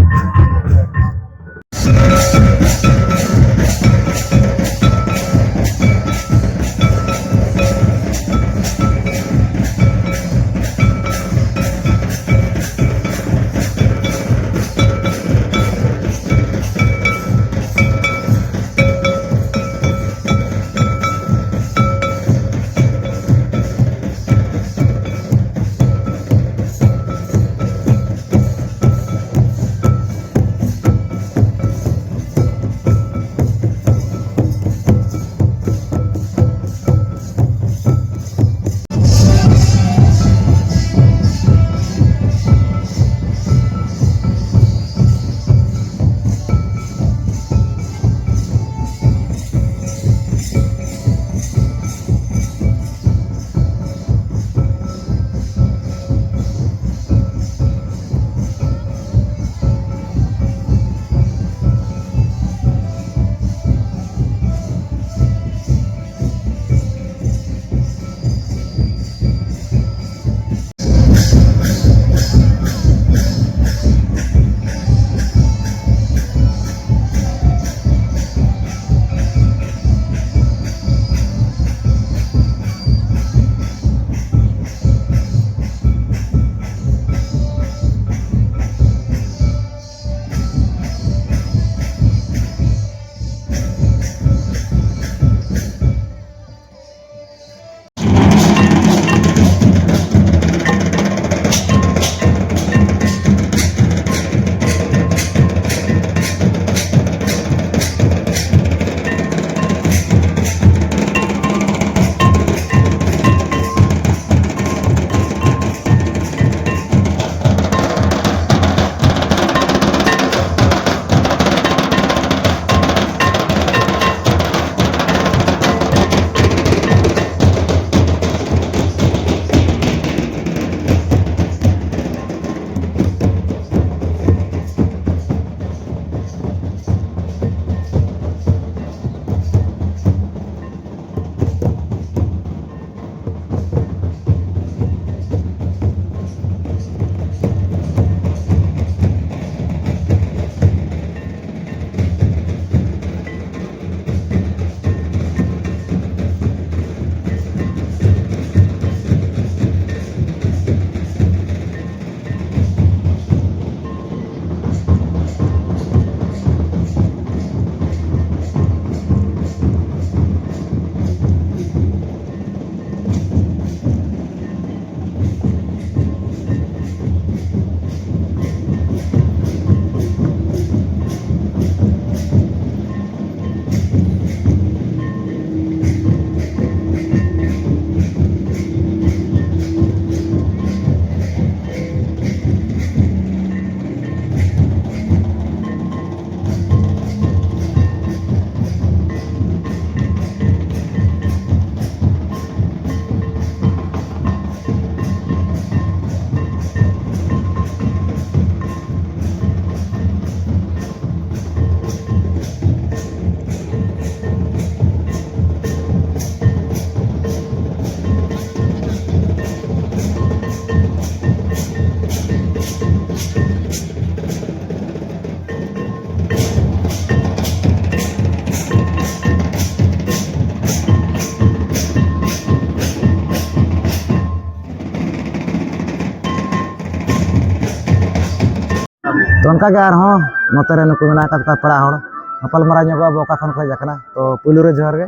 ᱚᱱᱠᱟ ᱜᱮ ᱟᱨᱦᱚᱸ ᱱᱚᱛᱮ ᱨᱮ ᱱᱩᱠᱩ ᱢᱮᱱᱟᱜ ᱟᱠᱟᱫ ᱠᱚᱣᱟ ᱯᱮᱲᱟ ᱦᱚᱲ, ᱜᱟᱯᱟᱞ ᱢᱟᱨᱟᱣ ᱧᱚᱜᱚᱜ ᱟᱵᱚ ᱚᱠᱟ ᱠᱷᱚᱱ ᱠᱚ ᱦᱮᱡ ᱟᱠᱟᱱᱟ᱾ ᱛᱚ ᱯᱩᱭᱞᱩ ᱨᱮ ᱡᱚᱦᱟᱨ ᱜᱮ᱾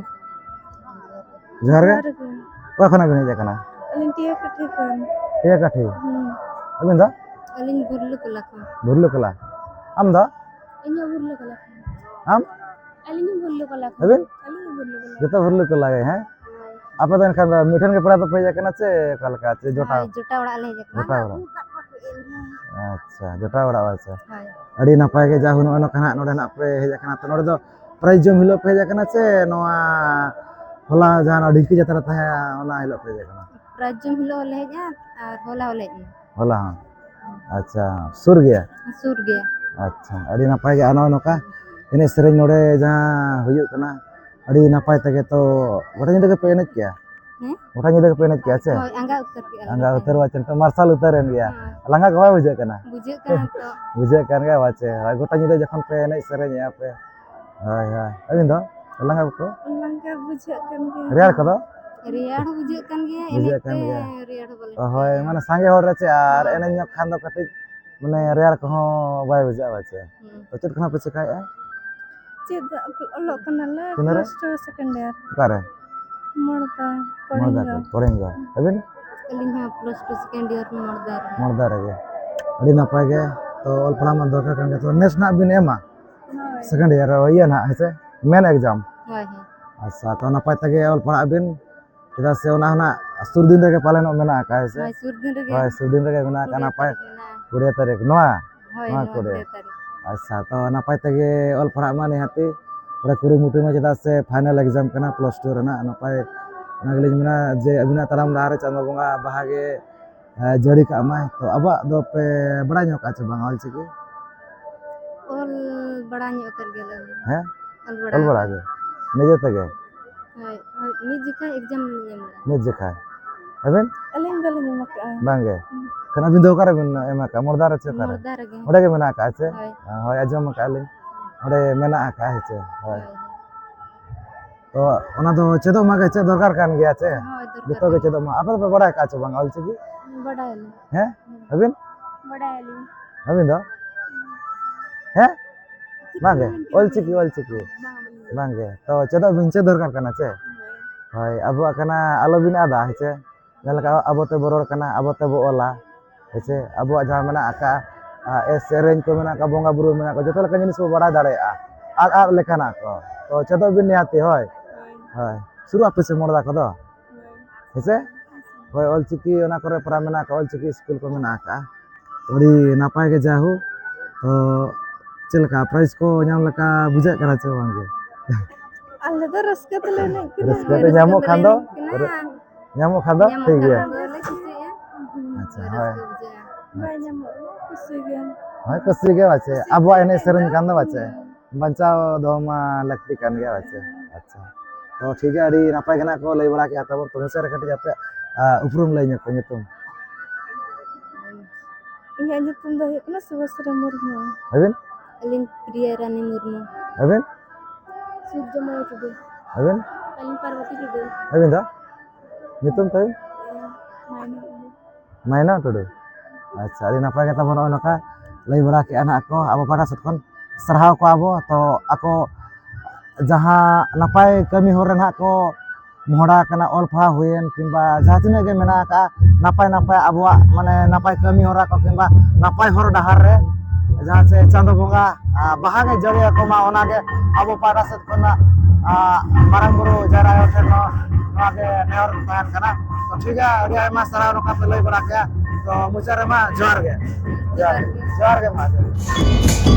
ᱡᱚᱦᱟᱨ ᱜᱮ᱾ ᱡᱚᱦᱟᱨ ᱜᱮ᱾ ᱚᱠᱟ ᱠᱷᱚᱱᱟᱜ ᱵᱤᱱ ᱦᱮᱡ ᱟᱠᱟᱱᱟ? ᱟᱹᱞᱤᱧ ᱴᱤᱭᱟᱹ ᱠᱟᱹᱴᱷᱤ ᱠᱷᱚᱱ᱾ ᱴᱤᱭᱟᱹ ᱠᱟᱹᱴᱷᱤ᱾ ᱦᱩᱸ᱾ ᱟᱹᱵᱤᱱ ᱫᱚ? ᱟᱹᱞᱤᱧ ᱵᱩᱨᱞᱩ ᱠᱚᱞᱟ ᱠᱷᱚᱱ᱾ ᱵᱩᱨᱞᱩ ᱠᱚᱞᱟ᱾ ᱟᱢ ᱫᱚ? ᱤᱧ ᱦᱚᱸ ᱵᱩᱨᱞᱩ ᱠᱚᱞᱟ ᱠᱷᱚᱱ᱾ ᱟᱢ? ᱟᱹᱞᱤᱧ ᱦᱚᱸ ᱵᱩᱨᱞᱩ ᱠᱚᱞᱟ ᱠᱷᱚᱱ᱾ ᱟᱹᱵᱤᱱ? ᱟᱹᱞᱤᱧ ᱦᱚᱸ ᱵᱩᱨᱞᱩ ᱠᱚᱞᱟ ᱠᱷᱚᱱ᱾ ᱡᱚᱛᱚ ᱵᱩᱨᱞᱩ ᱠᱚᱞᱟ ᱜᱮ, ᱦᱮᱸ? ᱦᱳᱭ᱾ ᱟᱯᱮ ᱫᱚ ᱮᱱᱠᱷᱟᱱ ᱫᱚ ᱢᱤᱫ ᱴᱷᱮᱱ ᱜᱮ ᱯᱮᱲᱟ ᱫᱚᱯᱮ ᱦᱮᱡ ᱟᱠᱟᱱᱟ ᱥᱮ ᱚᱠᱟ ᱞᱮᱠᱟ? ᱪᱮ ᱡᱚᱴᱟᱣ? ᱦᱳᱭ, ᱡᱚᱴᱟᱣ ᱚᱲᱟᱜ ᱞᱮ ᱦᱮᱡ ᱟᱠᱟᱱᱟ᱾ ᱡᱚᱴᱟᱣ ᱚᱲᱟᱜ᱾ ᱟᱪᱪᱷᱟ, ᱡᱚᱴᱟᱣ ᱚᱲᱟᱜ, ᱟᱪᱪᱷᱟ᱾ ᱦᱳᱭ᱾ ᱟᱹᱰᱤ ᱱᱟᱯᱟᱭ ᱜᱮ, ᱡᱟ ᱦᱩᱱᱩᱜ ᱱᱚᱝᱠᱟ ᱱᱟᱜ ᱱᱚᱰᱮ ᱱᱟᱜ ᱯᱮ ᱦᱮᱡ ᱟᱠᱟᱱᱟ᱾ ᱛᱚ ᱱᱚᱰᱮ ᱫᱚ prize ᱡᱚᱢ ᱦᱤᱞᱳᱜ ᱯᱮ ᱦᱮᱡ ᱟᱠᱟᱱᱟ ᱥᱮ ᱱᱚᱣᱟ ᱦᱚᱞᱟ ᱡᱟᱦᱟᱸ ᱱᱚᱣᱟ ᱰᱷᱤᱝᱠᱤ ᱡᱟᱛᱨᱟ ᱛᱟᱦᱮᱸ ᱚᱱᱟ ᱦᱤᱞᱳᱜ ᱯᱮ ᱦᱮᱡ ᱟᱠᱟᱱᱟ? Prize ᱡᱚᱢ ᱦᱤᱞᱳᱜ ᱦᱚᱸᱞᱮ ᱦᱮᱡᱼᱟ ᱟᱨ ᱦᱚᱞᱟ ᱦᱚᱸᱞᱮ ᱦᱮᱡ ᱮᱱᱟ᱾ ᱦᱚᱞᱟ ᱦᱚᱸ? ᱟᱪᱪᱷᱟ, ᱥᱩᱨ ᱜᱮᱭᱟ? ᱥᱩᱨ ᱜᱮᱭᱟ᱾ ᱟᱪᱪᱷᱟ, ᱟᱹᱰᱤ ᱱᱟᱯᱟᱭ ᱜᱮ᱾ ᱟᱨ ᱱᱚᱜᱼᱚᱭ ᱱᱚᱝᱠᱟ ᱮᱱᱮᱡ ᱥᱮᱨᱮᱧ ᱱᱚᱰᱮ ᱡᱟᱦᱟᱸ ᱦᱩᱭᱩᱜ ᱠᱟᱱᱟ, ᱟᱹᱰᱤ ᱱᱟᱯᱟᱭ ᱛᱮᱜᱮ᱾ ᱛᱚ ᱜᱚᱴᱟ ᱧᱤᱫᱟᱹ ᱜᱮᱯᱮ ᱮᱱᱮᱡ ᱠᱮᱜᱼᱟ? ᱦᱮᱸ? ᱜᱚᱴᱟ ᱧᱤᱫᱟᱹ ᱜᱮᱯᱮ ᱮᱱᱮᱡ ᱠᱮᱜᱼᱟ ᱥᱮ? ᱦᱳᱭ, ᱟᱸᱜᱟ ᱩᱛᱟᱹᱨ ᱠᱮᱜᱼᱟ ᱞᱮ ᱟᱸᱜᱟ ᱜᱚᱴᱟ ᱩᱛᱟᱹᱨ ᱧᱤᱫᱟᱹ᱾ ᱢᱟ ᱪᱮᱫ ᱞᱮᱠᱟ ᱢᱟᱨᱥᱟᱞ ᱩᱛᱟᱹᱨ ᱮᱱ ᱜᱮᱭᱟ᱾ ᱦᱳᱭ᱾ ᱞᱟᱸᱜᱟ ᱠᱚ ᱵᱟᱭ ᱵᱩᱡᱷᱟᱹᱜ ᱠᱟᱱᱟ? ᱵᱩᱡᱷᱟᱹᱜ ᱠᱟᱱᱟ ᱛᱚ᱾ ᱵᱩᱡᱷᱟᱹᱜ ᱠᱟᱱ ᱜᱮᱭᱟ ᱯᱟᱪᱮ᱾ ᱦᱳᱭ, ᱜᱚᱴᱟ ᱧᱤᱫᱟᱹ ᱡᱚᱠᱷᱚᱱ ᱯᱮ ᱮᱱᱮᱡ ᱥᱮᱨᱮᱧᱮᱜᱼᱟ ᱯᱮ᱾ ᱦᱳᱭ, ᱦᱳᱭ᱾ ᱟᱹᱵᱤᱱ ᱫᱚ? ᱞᱟᱸᱜᱟ ᱠᱚ? ᱞᱟᱸᱜᱟ ᱵᱩᱡᱷᱟᱹᱜ ᱠᱟᱱ ᱜᱮᱭᱟ᱾ ᱨᱮᱭᱟᱲ ᱠᱚᱫᱚ? ᱨᱮᱭᱟᱲ ᱦᱚᱸ ᱵᱩᱡᱷᱟᱹᱜ ᱠᱟᱱ ᱜᱮᱭᱟ, ᱵᱩᱡᱷᱟᱹᱜ ᱮᱱᱮᱡ ᱠᱟᱱ ᱛᱮ ᱜᱮᱭᱟ᱾ ᱨᱮᱭᱟᱲ ᱦᱚᱸ ᱵᱟᱞᱮ ᱚ, ᱦᱳᱭ, ᱴᱷᱤᱠᱟᱹᱭᱟ᱾ ᱢᱟᱱᱮ ᱥᱟᱸᱜᱮ ᱦᱚᱲ ᱨᱮ ᱪᱮ ᱟᱨ ᱦᱳᱭ᱾ ᱮᱱᱮᱡ ᱧᱚᱜ ᱠᱷᱟᱱ ᱫᱚ ᱠᱟᱹᱴᱤᱡ ᱢᱟᱱᱮ ᱨᱮᱭᱟᱲ ᱠᱚᱦᱚᱸ ᱵᱟᱭ ᱵᱩᱡᱷᱟᱹᱜᱼᱟ ᱯᱟᱪᱮ᱾ ᱦᱩᱸ᱾ ᱛᱚ ᱪᱮᱫ ᱠᱚ ᱱᱟᱜ ᱯᱮ ᱪᱮᱠᱟᱭᱮᱜᱼᱟ? ᱪᱮᱫ ᱚᱞᱚᱜ ᱠᱟᱱᱟᱞᱮ, ᱠᱚᱞᱮᱡᱽ ᱨᱮ᱾ Plus two second year᱾ ᱚᱠᱟᱨᱮ? ᱢᱚᱲᱫᱟ, ᱢᱚᱲᱫᱟ ᱠᱚᱲᱤᱝᱜᱟ᱾ ᱠᱚ, ᱠᱚᱲᱤᱝᱜᱟ᱾ ᱟᱹᱵᱤᱱ? ᱟᱹᱞᱤᱧ ᱦᱚᱸ plus two second year ᱢᱚᱲᱫᱟ ᱨᱮ᱾ ᱢᱚᱲᱫᱟ ᱨᱮᱜᱮ᱾ ᱟᱹᱰᱤ ᱱᱟᱯᱟᱭ ᱜᱮ᱾ ᱛᱚ ᱚᱞ ᱯᱟᱲᱦᱟᱣ ᱢᱟ ᱫᱚᱨᱠᱟᱨ ᱠᱟᱱ ᱜᱮ᱾ ᱛᱚ ᱱᱮᱥ ᱱᱟᱜ ᱵᱤᱱ ᱮᱢᱟ? ᱦᱳᱭ᱾ Second year ᱨᱮ ᱤᱭᱟᱹ ᱱᱟᱜ, ᱦᱮᱸ ᱥᱮ? Main exam? ᱦᱳᱭ, ᱦᱳᱭ᱾ ᱟᱪᱪᱷᱟ, ᱛᱚ ᱱᱟᱯᱟᱭ ᱛᱮᱜᱮ ᱚᱞ ᱯᱟᱲᱦᱟᱜ ᱵᱤᱱ᱾ ᱪᱮᱫᱟᱜ ᱥᱮ ᱚᱱᱟ ᱦᱚᱸ ᱱᱟᱜ ᱥᱩᱨ ᱫᱤᱱ ᱨᱮᱜᱮ ᱯᱟᱞᱮᱱᱚᱜ ᱢᱮᱱᱟᱜ ᱟᱠᱟᱫ, ᱦᱮᱸ ᱥᱮ? ᱦᱳᱭ, ᱥᱩᱨ ᱫᱤᱱ ᱨᱮᱜᱮ᱾ ᱦᱳᱭ, ᱥᱩᱨ ᱫᱤᱱ ᱨᱮᱜᱮ ᱢᱮᱱᱟᱜ ᱟᱠᱟᱫ᱾ ᱠᱩᱲᱤᱭᱟᱹ ᱱᱟᱯᱟᱭ᱾ ᱛᱟᱹᱨᱤᱠᱷ ᱢᱮᱱᱟᱜᱼᱟ᱾ ᱠᱩᱲᱤᱭᱟᱹ ᱛᱟᱹᱨᱤᱠᱷ᱾ ᱱᱚᱣᱟ? ᱦᱳᱭ, ᱱᱚᱣᱟ ᱱᱚᱣᱟ ᱠᱚᱨᱮ᱾ ᱠᱩᱲᱤᱭᱟᱹ ᱛᱟᱹᱨᱤᱠᱷ᱾ ᱟᱪᱪᱷᱟ, ᱛᱚ ᱱᱟᱯᱟᱭ ᱛᱮᱜᱮ ᱚᱞ ᱯᱟᱲᱦᱟᱜ ᱢᱟ ᱱᱤᱦᱟᱹᱛᱤ᱾ ᱯᱩᱨᱟᱹ ᱠᱩᱨᱩᱢᱩᱴᱩᱭ ᱢᱟ, ᱪᱮᱫᱟᱜ ᱥᱮ final exam ᱠᱟᱱᱟ plus two ᱨᱮᱱᱟᱜ᱾ ᱱᱟᱯᱟᱭ, ᱚᱱᱟ ᱜᱮᱞᱤᱧ ᱢᱮᱱᱟ ᱡᱮ ᱟᱹᱵᱤᱱᱟᱜ ᱛᱟᱲᱟᱢ ᱰᱟᱦᱟᱨ ᱨᱮ ᱪᱟᱸᱫᱳ ᱵᱚᱸᱜᱟ ᱵᱟᱦᱟ ᱜᱮ, ᱮ, ᱡᱟᱹᱲᱤ ᱠᱟᱜ ᱢᱟᱭ᱾ ᱛᱚ ᱟᱵᱚᱣᱟᱜ ᱫᱚ ᱯᱮ ᱵᱟᱲᱟᱭ ᱧᱚᱜ ᱠᱟᱜᱼᱟ ᱪᱮ ᱵᱟᱝ ᱚᱞᱪᱤᱠᱤ? ᱚᱞ ᱵᱟᱲᱟ ᱧᱚᱜ ᱟᱠᱟᱫ ᱜᱮᱭᱟᱞᱮ ᱟᱞᱮ ᱫᱚ᱾ ᱦᱮᱸ? ᱚᱞ ᱵᱟᱲᱟ ᱚᱞ ᱵᱟᱲᱟ ᱟᱠᱟᱫ᱾ ᱜᱮ? ᱱᱤᱡᱮ ᱛᱮᱜᱮ? ᱦᱳᱭ, ᱦᱳᱭ, ᱢᱤᱫ ᱡᱚᱠᱷᱟ exam ᱞᱤᱧ ᱮᱢ ᱞᱮᱫᱟ᱾ ᱢᱤᱫ ᱡᱚᱠᱷᱟ? ᱟᱵᱮᱱ? ᱟᱹᱞᱤᱧ ᱵᱟᱹᱞᱤᱧ ᱮᱢ ᱟᱠᱟᱫᱼᱟ᱾ ᱵᱟᱝ ᱜᱮ? ᱦᱩᱸ᱾ ᱠᱷᱟᱱ ᱟᱹᱵᱤᱱ ᱫᱚ ᱚᱠᱟᱨᱮ ᱵᱤᱱ ᱮᱢ ᱟᱠᱟᱫᱼᱟ? ᱢᱚᱲᱫᱟ ᱨᱮ ᱪᱮ ᱚᱠᱟᱨᱮ? ᱢᱚᱲᱫᱟ ᱨᱮᱜᱮ᱾ ᱚᱸᱰᱮ ᱜᱮ ᱢᱮᱱᱟᱜ ᱟᱠᱟᱫᱼᱟ ᱪᱮ? ᱦᱳᱭ᱾ ᱦᱳᱭ, ᱟᱸᱡᱚᱢ ᱟᱠᱟᱫᱼᱟ ᱞᱤᱧ᱾ ᱚᱸᱰᱮ ᱢᱮᱱᱟᱜ ᱟᱠᱟᱫᱼᱟ ᱦᱮᱸ ᱪᱮ? ᱦᱳᱭ᱾ ᱦᱳᱭ᱾ ᱛᱚ ᱚᱱᱟ ᱫᱚ ᱪᱮᱫᱚᱜ ᱢᱟ ᱜᱮ ᱪᱮᱫ ᱫᱚᱨᱠᱟᱨ ᱠᱟᱱ ᱜᱮᱭᱟ ᱪᱮ? ᱦᱳᱭ, ᱫᱚᱨᱠᱟᱨ ᱡᱚᱛᱚ ᱜᱮ ᱠᱟᱱ ᱪᱮᱫᱚᱜ ᱢᱟ᱾ ᱟᱯᱮ ᱫᱚᱯᱮ ᱵᱟᱲᱟᱭ ᱟᱠᱟᱫᱼᱟ ᱪᱮ ᱵᱟᱝ ᱚᱞᱪᱤᱠᱤ? ᱵᱟᱰᱟᱭᱟᱞᱤᱧ᱾ ᱦᱮᱸ? ᱦᱩᱸ᱾ ᱟᱹᱵᱤᱱ? ᱵᱟᱰᱟᱭᱟᱞᱤᱧ᱾ ᱟᱹᱵᱤᱱ ᱫᱚ? ᱦᱮᱸ? ᱵᱟᱝᱜᱮ? ᱚᱞᱪᱤᱠᱤ, ᱚᱞᱪᱤᱠᱤ᱾ ᱵᱟᱝᱜᱮ᱾ ᱛᱚ ᱪᱮᱫᱚᱜ ᱵᱤᱱ, ᱪᱮᱫ ᱫᱚᱨᱠᱟᱨ ᱠᱟᱱᱟ ᱪᱮ? ᱦᱳᱭ, ᱟᱵᱚᱣᱟᱜ ᱠᱟᱱᱟ, ᱟᱞᱚᱵᱤᱱ ᱟᱫᱟ, ᱦᱮᱸ ᱪᱮ? ᱡᱟᱦᱟᱸ ᱞᱮᱠᱟ ᱟᱵᱚ ᱛᱮᱵᱚ ᱨᱚᱲ ᱠᱟᱱᱟ, ᱟᱵᱚ ᱛᱮᱵᱚ ᱚᱞᱟ, ᱦᱮᱸ ᱪᱮ? ᱟᱵᱚᱣᱟᱜ ᱡᱟᱦᱟᱸ ᱢᱮᱱᱟᱜ ᱟᱠᱟᱫ, ᱟ, ᱮ, ᱥᱮᱨᱮᱧ ᱠᱚ ᱢᱮᱱᱟᱜ ᱟᱠᱟᱫ, ᱵᱚᱸᱜᱟ ᱵᱩᱨᱩ ᱢᱮᱱᱟᱜ ᱠᱚ, ᱡᱚᱛᱚ ᱞᱮᱠᱟᱱ ᱡᱤᱱᱤᱥ ᱵᱚ ᱵᱟᱲᱟᱭ ᱫᱟᱲᱮᱭᱟᱜᱼᱟ, ᱟᱫ, ᱟᱫ ᱞᱮᱠᱟᱱᱟᱜ ᱠᱚ᱾ ᱛᱚ ᱪᱮᱫᱚᱜ ᱵᱤᱱ ᱱᱤᱦᱟᱹᱛᱤ, ᱦᱳᱭ? ᱦᱳᱭ᱾ ᱥᱩᱨᱩᱜ ᱟᱯᱮ ᱥᱮ ᱢᱚᱲᱫᱟ ᱠᱚᱫᱚ? ᱦᱮᱸ ᱪᱮ? ᱦᱳᱭ, ᱚᱞᱪᱤᱠᱤ ᱚᱱᱟ ᱠᱚᱨᱮ ᱯᱨᱟᱭ ᱢᱮᱱᱟᱜ ᱟᱠᱟᱫ, ᱚᱞᱪᱤᱠᱤ ᱥᱠᱩᱞ ᱠᱚ ᱢᱮᱱᱟᱜ ᱟᱠᱟᱫᱼᱟ᱾ ᱟᱹᱰᱤ ᱱᱟᱯᱟᱭ ᱜᱮ ᱡᱟᱭᱦᱳᱠ᱾ ᱛᱚ ᱪᱮᱫ ᱞᱮᱠᱟ ᱯᱨᱟᱭᱤᱡᱽ ᱠᱚ ᱧᱟᱢ ᱞᱮᱠᱟ ᱵᱩᱡᱷᱟᱹᱜ ᱠᱟᱱᱟ ᱪᱮ ᱵᱟᱝ ᱜᱮ? ᱟᱞᱮ ᱫᱚ ᱨᱟᱹᱥᱠᱟᱹ ᱛᱮᱞᱮ ᱮᱱᱮᱡ ᱠᱟᱱᱟ᱾ ᱨᱟᱹᱥᱠᱟᱹ ᱛᱮ ᱧᱟᱢᱚᱜ ᱠᱷᱟᱱ ᱫᱚ, ᱨᱟᱹᱥᱠᱟᱹ ᱛᱮᱞᱮ ᱮᱱᱮᱡ ᱠᱟᱱᱟ᱾ ᱧᱟᱢᱚᱜ ᱠᱷᱟᱱ ᱫᱚ ᱧᱟᱢᱚᱜ ᱴᱷᱤᱠ ᱜᱮᱭᱟ᱾ ᱠᱷᱟᱱ ᱫᱚᱞᱮ ᱠᱩᱥᱤᱜᱼᱟ᱾ ᱟᱪᱪᱷᱟ, ᱦᱳᱭ᱾ ᱨᱟᱹᱥᱠᱟᱹ ᱵᱩᱡᱷᱟᱹᱜᱼᱟ᱾ ᱵᱟᱭ ᱧᱟᱢᱚᱜ ᱨᱮᱦᱚᱸ ᱠᱩᱥᱤ ᱜᱮ᱾ ᱦᱳᱭ, ᱠᱩᱥᱤ ᱜᱮ ᱵᱟᱪᱮ᱾ ᱠᱩᱥᱤ ᱟᱵᱚᱣᱟᱜ ᱮᱱᱮᱡ ᱵᱩᱡᱷᱟᱹᱜ ᱥᱮᱨᱮᱧ ᱠᱷᱟᱱ ᱠᱷᱟᱱ ᱫᱚ ᱫᱚ᱾ ᱵᱟᱪᱮ᱾ ᱦᱩᱸ᱾ ᱵᱟᱧᱪᱟᱣ ᱫᱚᱦᱚ ᱢᱟ ᱞᱟᱹᱠᱛᱤ ᱠᱟᱱ ᱜᱮᱭᱟ ᱵᱟᱪᱮ᱾ ᱦᱩᱸ᱾ ᱟᱪᱪᱷᱟ᱾ ᱛᱚ ᱴᱷᱤᱠ ᱜᱮᱭᱟ, ᱟᱹᱰᱤ ᱱᱟᱯᱟᱭ ᱜᱮ ᱱᱟᱜ ᱠᱚ ᱞᱟᱹᱭ ᱵᱟᱲᱟ ᱠᱮᱫᱼᱟ᱾ ᱛᱟᱵᱚᱱ ᱛᱚ ᱢᱩᱪᱟᱹᱫ ᱨᱮ ᱠᱟᱹᱴᱤᱡ ᱟᱯᱮ, ᱟ, ᱩᱯᱨᱩᱢ ᱞᱟᱹᱭ ᱧᱚᱜ ᱯᱮ, ᱧᱩᱛᱩᱢ᱾ ᱤᱧᱟᱹᱜ ᱧᱩᱛᱩᱢ ᱫᱚ ᱦᱩᱭᱩᱜ ᱠᱟᱱᱟ ᱥᱩᱵᱷᱟᱥᱨᱟ ᱢᱩᱨᱢᱩ᱾ ᱟᱹᱵᱤᱱ? ᱟᱹᱞᱤᱧ ᱯᱨᱤᱭᱟ ᱨᱟᱱᱤ ᱢᱩᱨᱢᱩ᱾ ᱟᱹᱵᱤᱱ? ᱥᱩᱨᱡᱚᱢᱚᱭ ᱴᱩᱰᱩ᱾ ᱟᱹᱵᱤᱱ? ᱟᱹᱞᱤᱧ ᱯᱟᱨᱵᱚᱛᱤ ᱴᱩᱰᱩ᱾ ᱟᱹᱵᱤᱱ ᱫᱚ? ᱧᱩᱛᱩᱢ ᱛᱟᱹᱵᱤᱱ? ᱢᱟᱭᱱᱟ ᱴᱩᱰᱩ᱾ ᱢᱟᱭᱱᱟ ᱴᱩᱰᱩ᱾ ᱟᱪᱪᱷᱟ, ᱟᱹᱰᱤ ᱱᱟᱯᱟᱭ ᱜᱮ ᱛᱟᱵᱚᱱ ᱱᱚᱜᱼᱚᱭ ᱱᱚᱝᱠᱟ ᱞᱟᱹᱭ ᱵᱟᱲᱟ ᱠᱮᱫᱼᱟ ᱱᱟᱦᱟᱜ ᱠᱚ, ᱟᱵᱚ ᱯᱟᱦᱴᱟ ᱥᱮᱫ ᱠᱷᱚᱱ ᱥᱟᱨᱦᱟᱣ ᱠᱚᱣᱟ ᱵᱚ᱾ ᱛᱚ ᱟᱠᱚ ᱡᱟᱦᱟᱸ ᱱᱟᱯᱟᱭ ᱠᱟᱹᱢᱤ ᱦᱚᱨ ᱨᱮ ᱱᱟᱦᱟᱜ ᱠᱚ ᱢᱚᱦᱰᱟ ᱟᱠᱟᱱᱟ, ᱚᱞ ᱯᱟᱲᱦᱟᱣ ᱦᱩᱭᱮᱱ ᱠᱤᱝᱵᱟ ᱡᱟᱦᱟᱸ ᱛᱤᱱᱟᱹᱜ ᱜᱮ ᱢᱮᱱᱟᱜ ᱟᱠᱟᱫᱼᱟ, ᱱᱟᱯᱟᱭ ᱱᱟᱯᱟᱭ ᱟᱵᱚᱣᱟᱜ ᱢᱟᱱᱮ ᱱᱟᱯᱟᱭ ᱠᱟᱹᱢᱤ ᱦᱚᱨᱟ ᱠᱚ ᱠᱤᱝᱵᱟ ᱱᱟᱯᱟᱭ ᱦᱚᱨ ᱰᱟᱦᱟᱨ ᱨᱮ ᱡᱟᱦᱟᱸ ᱪᱮ ᱪᱟᱸᱫᱚ ᱵᱚᱸᱜᱟ, ᱟ, ᱵᱟᱦᱟ ᱜᱮ ᱡᱟᱹᱲᱤ ᱟᱠᱚ ᱢᱟ, ᱚᱱᱟ ᱜᱮ ᱟᱵᱚ ᱯᱟᱦᱴᱟ ᱥᱮᱫ ᱠᱷᱚᱱᱟᱜ, ᱟ, ᱢᱟᱨᱟᱝ ᱵᱩᱨᱩ ᱡᱟᱦᱮᱨ ᱟᱭᱳ ᱴᱷᱮᱱ ᱦᱚᱸ ᱱᱚᱣᱟ ᱜᱮ ᱱᱮᱦᱚᱨ ᱛᱟᱦᱮᱱ ᱠᱟᱱᱟ᱾ ᱛᱚ ᱴᱷᱤᱠ ᱜᱮᱭᱟ, ᱟᱹᱰᱤ ᱟᱭᱢᱟ ᱥᱟᱨᱦᱟᱣ ᱱᱚᱝᱠᱟ ᱯᱮ ᱞᱟᱹᱭ ᱵᱟᱲᱟ ᱠᱮᱫᱼᱟ᱾ ᱛᱚ ᱢᱩᱪᱟᱹᱫ ᱨᱮᱢᱟ ᱡᱚᱦᱟᱨ ᱜᱮ᱾ ᱡᱚᱦᱟᱨ ᱜᱮ᱾ ᱡᱚᱦᱟᱨ ᱜᱮ ᱢᱟ, ᱡᱚᱦᱟᱨ ᱜᱮ᱾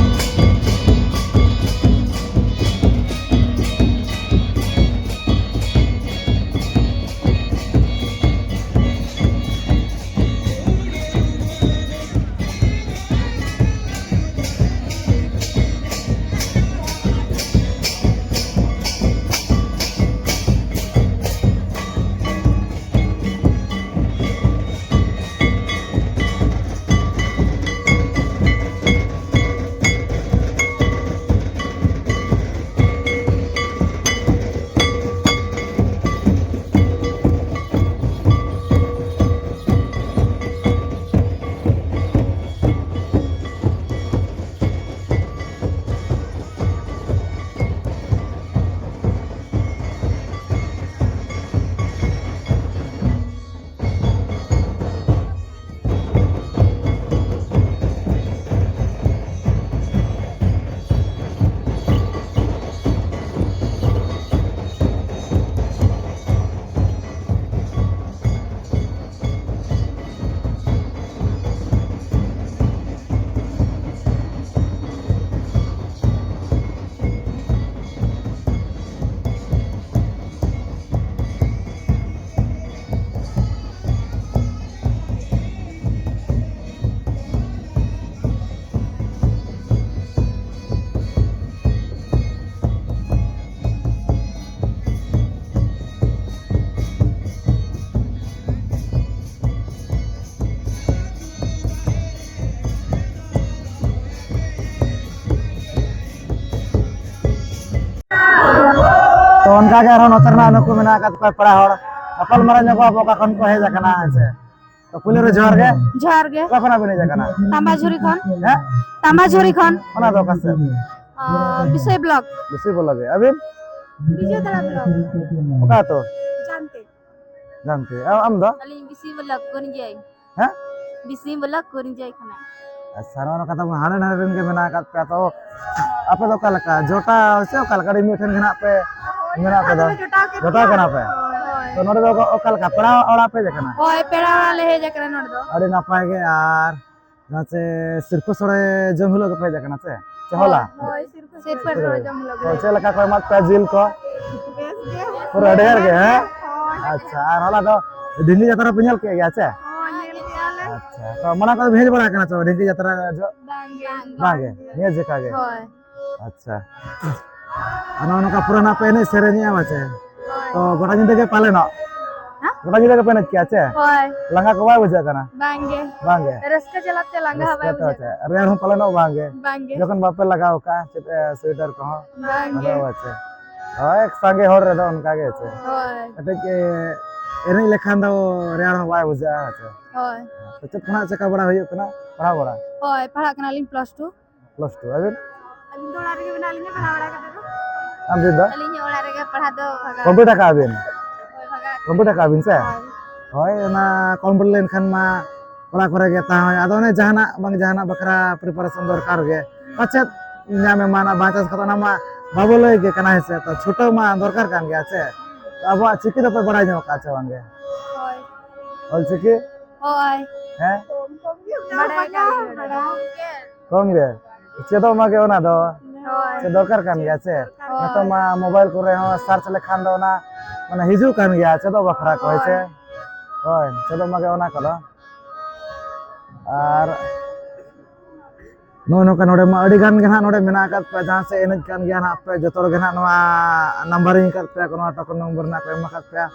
ᱡᱟᱜᱮ ᱟᱨᱦᱚᱸ ᱱᱚᱛᱮ ᱨᱮᱱᱟᱜ ᱱᱩᱠᱩ ᱢᱮᱱᱟᱜ ᱟᱠᱟᱫ ᱠᱚᱣᱟ ᱯᱮᱲᱟ ᱦᱚᱲ, ᱜᱟᱯᱟᱞ ᱢᱟᱨᱟᱣ ᱧᱚᱜᱚᱜ ᱟᱵᱚ ᱚᱠᱟ ᱠᱷᱚᱱ ᱠᱚ ᱦᱮᱡ ᱟᱠᱟᱱᱟ, ᱦᱮᱸ ᱥᱮ᱾ ᱛᱚ ᱯᱩᱭᱞᱩ ᱨᱮ ᱡᱚᱦᱟᱨ ᱜᱮ᱾ ᱡᱚᱦᱟᱨ ᱜᱮ᱾ ᱚᱠᱟ ᱠᱷᱚᱱᱟᱜ ᱵᱤᱱ ᱦᱮᱡ ᱟᱠᱟᱱᱟ? ᱛᱟᱢᱵᱟᱡᱷᱩᱨᱤ ᱠᱷᱚᱱ᱾ ᱦᱮᱸ? ᱛᱟᱢᱵᱟᱡᱷᱩᱨᱤ ᱠᱷᱚᱱ᱾ ᱚᱱᱟ ᱫᱚ ᱚᱠᱟ ᱥᱮᱫ? ᱟᱸ, ᱵᱤᱥᱚᱭ ᱵᱞᱚᱠ᱾ ᱵᱤᱥᱚᱭ ᱵᱞᱚᱠ ᱜᱮ᱾ ᱟᱹᱵᱤᱱ? ᱵᱤᱡᱚᱭ ᱛᱟᱲᱟ ᱵᱞᱚᱠ᱾ ᱚᱠᱟ ᱟᱹᱛᱩ? ᱡᱟᱱᱛᱮ᱾ ᱡᱟᱱᱛᱮ᱾ ᱟ-, ᱟᱢ ᱫᱚ? ᱟᱹᱞᱤᱧ ᱵᱤᱥᱚᱭ ᱵᱞᱚᱠ ᱠᱚᱨᱤᱧᱡᱟᱭ᱾ ᱦᱮᱸ? ᱵᱤᱥᱚᱭ ᱵᱞᱚᱠ ᱠᱚᱨᱤᱧᱡᱟᱭ ᱠᱷᱚᱱᱟᱜ᱾ ᱟᱪᱪᱷᱟ, ᱱᱚᱣᱟ ᱠᱟᱛᱷᱟ ᱵᱚᱱ ᱦᱟᱸᱰᱮ ᱱᱟᱰᱮ ᱨᱮᱱ ᱜᱮ ᱢᱮᱱᱟᱜ ᱟᱠᱟᱫ ᱯᱮᱭᱟ᱾ ᱛᱚ ᱟᱯᱮ ᱫᱚ ᱚᱠᱟ ᱞᱮᱠᱟ? ᱡᱚᱴᱟ ᱥᱮ ᱚᱠᱟ ᱞᱮᱠᱟ? ᱟᱹᱰᱤ ᱢᱤᱫ ᱴᱷᱮᱱ ᱜᱮ ᱱᱟᱜ ᱯᱮ ᱢᱮᱱᱟᱜ ᱯᱮ ᱫᱚ? ᱟᱞᱮ ᱫᱚ ᱡᱚᱴᱟᱣ ᱠᱟᱱᱟ᱾ ᱡᱚᱴᱟᱣ ᱠᱟᱱᱟ ᱯᱮ? ᱦᱳᱭ᱾ ᱛᱚ ᱱᱚᱰᱮ ᱫᱚ ᱚᱠᱟ ᱞᱮᱠᱟ? ᱯᱮᱲᱟ ᱚᱲᱟᱜ ᱯᱮ ᱦᱮᱡ ᱟᱠᱟᱱᱟ? ᱦᱳᱭ, ᱯᱮᱲᱟ ᱚᱲᱟᱜ ᱞᱮ ᱦᱮᱡ ᱟᱠᱟᱱᱟ ᱱᱚᱰᱮ ᱫᱚ᱾ ᱟᱹᱰᱤ ᱱᱟᱯᱟᱭ ᱜᱮ᱾ ᱟᱨ ᱡᱟᱦᱟᱸ ᱪᱮ ᱥᱤᱨᱯᱟᱹ ᱥᱚᱲᱮ ᱡᱚᱢ ᱦᱤᱞᱳᱜ ᱜᱮᱯᱮ ᱦᱮᱡ ᱟᱠᱟᱱᱟ ᱪᱮ? ᱪᱮ ᱦᱚᱞᱟ? ᱦᱳᱭ, ᱥᱤᱨᱯᱟᱹ ᱥᱤᱨᱯᱟᱹ ᱥᱚᱲᱮ ᱡᱚᱢ ᱦᱤᱞᱳᱜ ᱜᱮ᱾ ᱛᱚ ᱪᱮᱫ ᱞᱮᱠᱟ ᱠᱚ ᱮᱢᱟᱫ ᱯᱮᱭᱟ ᱡᱤᱞ ᱠᱚ? ᱵᱮᱥ ᱜᱮ᱾ ᱯᱩᱨᱟᱹ ᱟᱹᱰᱤ ᱰᱷᱮᱨ ᱜᱮ, ᱦᱮᱸ? ᱦᱳᱭ᱾ ᱟᱪᱪᱷᱟ, ᱟᱨ ᱦᱚᱞᱟ ᱫᱚ ᱰᱷᱤᱝᱜᱤ ᱡᱟᱛᱨᱟ ᱯᱮ ᱧᱮᱞ ᱠᱮᱫ ᱜᱮᱭᱟ ᱪᱮ? ᱦᱳᱭ, ᱧᱮᱞ ᱠᱮᱫᱼᱟ ᱞᱮ᱾ ᱟᱪᱪᱷᱟ, ᱛᱚ ᱢᱟᱲᱟᱝ ᱠᱚᱫᱚ ᱯᱮ ᱦᱮᱡ ᱵᱟᱲᱟ ᱟᱠᱟᱱᱟ ᱪᱮ ᱰᱷᱤᱝᱜᱤ ᱡᱟᱛᱨᱟ ᱡᱚ? ᱵᱟᱝ ᱜᱮ᱾ ᱵᱟᱝ ᱜᱮ, ᱱᱤᱭᱟᱹ ᱡᱮᱠᱷᱟ ᱜᱮ? ᱦᱳᱭ᱾ ᱟᱪᱪᱷᱟ᱾ ᱟᱨ ᱱᱚᱜᱼᱚ ᱱᱚᱝᱠᱟ ᱯᱩᱨᱟᱹ ᱱᱟᱜ ᱯᱮ ᱮᱱᱮᱡ ᱥᱮᱨᱮᱧᱮᱜᱼᱟ ᱵᱟᱪᱮ? ᱦᱳᱭ᱾ ᱛᱚ ᱜᱚᱴᱟ ᱧᱤᱫᱟᱹ ᱜᱮ ᱯᱟᱞᱮᱱᱚᱜ? ᱦᱮᱸ? ᱜᱚᱴᱟ ᱧᱤᱫᱟᱹ ᱜᱮᱯᱮ ᱮᱱᱮᱡ ᱠᱮᱜᱼᱟ ᱪᱮ? ᱦᱳᱭ᱾ ᱞᱟᱸᱜᱟ ᱠᱚ ᱵᱟᱭ ᱵᱩᱡᱷᱟᱹᱜ ᱠᱟᱱᱟ? ᱵᱟᱝ ᱜᱮ᱾ ᱵᱟᱝ ᱜᱮ? ᱨᱟᱹᱥᱠᱟᱹ ᱡᱟᱞᱟᱛᱮ ᱞᱟᱸᱜᱟ ᱦᱚᱸ ᱵᱟᱭ ᱨᱟᱹᱥᱠᱟᱹ ᱛᱮ ᱵᱩᱡᱷᱟᱹᱜ ᱪᱮ? ᱠᱟᱱᱟ᱾ ᱨᱮᱭᱟᱲ ᱦᱚᱸ ᱯᱟᱞᱮᱱᱚᱜ ᱵᱟᱝ ᱜᱮ? ᱵᱟᱝ ᱜᱮ᱾ ᱡᱚᱠᱷᱚᱱ ᱵᱟᱯᱮ ᱞᱟᱜᱟᱣ ᱠᱟᱜᱼᱟ ᱪᱮᱫ, ᱮ, ᱥᱳᱭᱮᱴᱟᱨ ᱠᱚᱦᱚᱸ? ᱵᱟᱝ ᱜᱮ᱾ ᱟᱫᱚ ᱪᱮ? ᱦᱳᱭ, ᱥᱟᱸᱜᱮ ᱦᱚᱲ ᱨᱮᱫᱚ ᱚᱱᱠᱟ ᱜᱮ ᱪᱮ? ᱦᱳᱭ᱾ ᱠᱟᱹᱴᱤᱡ, ᱮ, ᱮᱱᱮᱡ ᱞᱮᱠᱷᱟᱱ ᱫᱚ ᱨᱮᱭᱟᱲ ᱦᱚᱸ ᱵᱟᱭ ᱵᱩᱡᱷᱟᱹᱜᱼᱟ ᱪᱮ? ᱦᱳᱭ᱾ ᱛᱚ ᱪᱮᱫ ᱠᱷᱚᱱᱟᱜ ᱪᱮᱠᱟ ᱵᱟᱲᱟ ᱦᱩᱭᱩᱜ ᱠᱟᱱᱟ? ᱯᱟᱲᱦᱟᱣ ᱵᱟᱲᱟ? ᱦᱳᱭ, ᱯᱟᱲᱦᱟᱜ ᱠᱟᱱᱟᱞᱤᱧ plus two᱾ Plus two, ᱟᱹᱵᱤᱱ? ᱟᱹᱞᱤᱧ ᱫᱚ ᱚᱲᱟᱜ ᱨᱮᱜᱮ ᱢᱮᱱᱟᱜ ᱞᱤᱧᱟ ᱯᱟᱲᱦᱟᱣ ᱵᱟᱲᱟ ᱠᱟᱛᱮ ᱫᱚ᱾ ᱟᱹᱵᱤᱱ ᱫᱚ? ᱟᱹᱞᱤᱧ ᱦᱚᱸ ᱚᱲᱟᱜ ᱨᱮᱜᱮ ᱯᱟᱲᱦᱟᱣ ᱫᱚ ᱵᱷᱟᱜᱟᱣ᱾ Complete ᱟᱠᱟᱜᱼᱟ ᱵᱤᱱ? ᱦᱳᱭ, ᱵᱷᱟᱜᱟᱣ᱾ Complete ᱟᱠᱟᱜᱼᱟ ᱵᱤᱱ ᱥᱮ? ᱦᱳᱭ᱾ ᱦᱳᱭ, ᱚᱱᱟ complete ᱞᱮᱱᱠᱷᱟᱱ ᱢᱟ ᱚᱲᱟᱜ ᱠᱚᱨᱮ ᱜᱮ ᱛᱟᱦᱮᱸ ᱦᱩᱭᱩᱜᱼᱟ᱾ ᱟᱫᱚ ᱚᱱᱮ ᱡᱟᱦᱟᱱᱟᱜ ᱵᱟᱝ ᱡᱟᱦᱟᱱᱟᱜ ᱵᱟᱠᱷᱨᱟ preparation ᱫᱚᱨᱠᱟᱨ ᱜᱮ᱾ ᱯᱟᱪᱮᱫ ᱧᱟᱢ ᱮᱢᱟᱱᱟ by chance ᱠᱟᱛᱮ ᱚᱱᱟ ᱢᱟ ᱵᱟᱵᱚ ᱞᱟᱹᱭ ᱜᱮ ᱠᱟᱱᱟ, ᱦᱮᱸ ᱥᱮ? ᱛᱚ ᱪᱷᱩᱴᱟᱹᱣ ᱢᱟ ᱫᱚᱨᱠᱟᱨ ᱠᱟᱱ ᱜᱮᱭᱟ ᱥᱮ? ᱛᱚ ᱟᱵᱚᱣᱟᱜ ᱪᱤᱠᱤ ᱫᱚᱯᱮ ᱵᱟᱲᱟᱭ ᱧᱚᱜ ᱟᱠᱟᱫ ᱪᱮ ᱵᱟᱝ ᱜᱮ? ᱦᱳᱭ᱾ ᱚᱞᱪᱤᱠᱤ? ᱦᱳᱭ᱾ ᱦᱮᱸ? ᱵᱟᱲᱟᱭ ᱠᱟᱱ ᱜᱮᱭᱟ᱾ ᱠᱚᱢ ᱜᱮ? ᱪᱮᱫᱚᱜ ᱢᱟ ᱜᱮ ᱚᱱᱟ ᱫᱚ᱾ ᱦᱳᱭ᱾ ᱪᱮᱫ ᱫᱚᱨᱠᱟᱨ ᱠᱟᱱ ᱜᱮᱭᱟ ᱥᱮ? ᱦᱳᱭ᱾ ᱱᱤᱛᱚᱜ ᱢᱟ mobile ᱠᱚᱨᱮ ᱦᱚᱸ search ᱞᱮᱠᱷᱟᱱ ᱫᱚ ᱚᱱᱟ ᱢᱟᱱᱮ ᱦᱤᱡᱩᱜ ᱠᱟᱱ ᱜᱮᱭᱟ ᱪᱮᱫᱚᱜ ᱵᱟᱠᱷᱨᱟ ᱠᱚ, ᱦᱳᱭ ᱥᱮ? ᱦᱳᱭ᱾ ᱦᱳᱭ, ᱪᱮᱫᱚᱜ ᱢᱟ ᱜᱮ ᱚᱱᱟ ᱠᱚᱫᱚ᱾ ᱟᱨ ᱱᱚᱜᱼᱚ ᱱᱚᱝᱠᱟ ᱱᱚᱰᱮ ᱢᱟ ᱟᱹᱰᱤ ᱜᱟᱱ ᱜᱮ ᱱᱟᱦᱟᱜ ᱱᱚᱰᱮ ᱢᱮᱱᱟᱜ ᱟᱠᱟᱫ ᱯᱮᱭᱟ, ᱡᱟᱦᱟᱸ ᱥᱮᱫ ᱮᱱᱮᱡ ᱠᱟᱱ ᱜᱮᱭᱟ ᱱᱟᱦᱟᱜ ᱯᱮ, ᱡᱚᱛᱚ ᱨᱮᱜᱮ ᱱᱟᱦᱟᱜ ᱱᱚᱣᱟ numbering ᱟᱠᱟᱫ ᱯᱮᱭᱟ ᱠᱚ, ᱱᱚᱣᱟ token number ᱱᱟᱦᱟᱜ ᱠᱚ ᱮᱢ ᱟᱠᱟᱫ ᱯᱮᱭᱟ᱾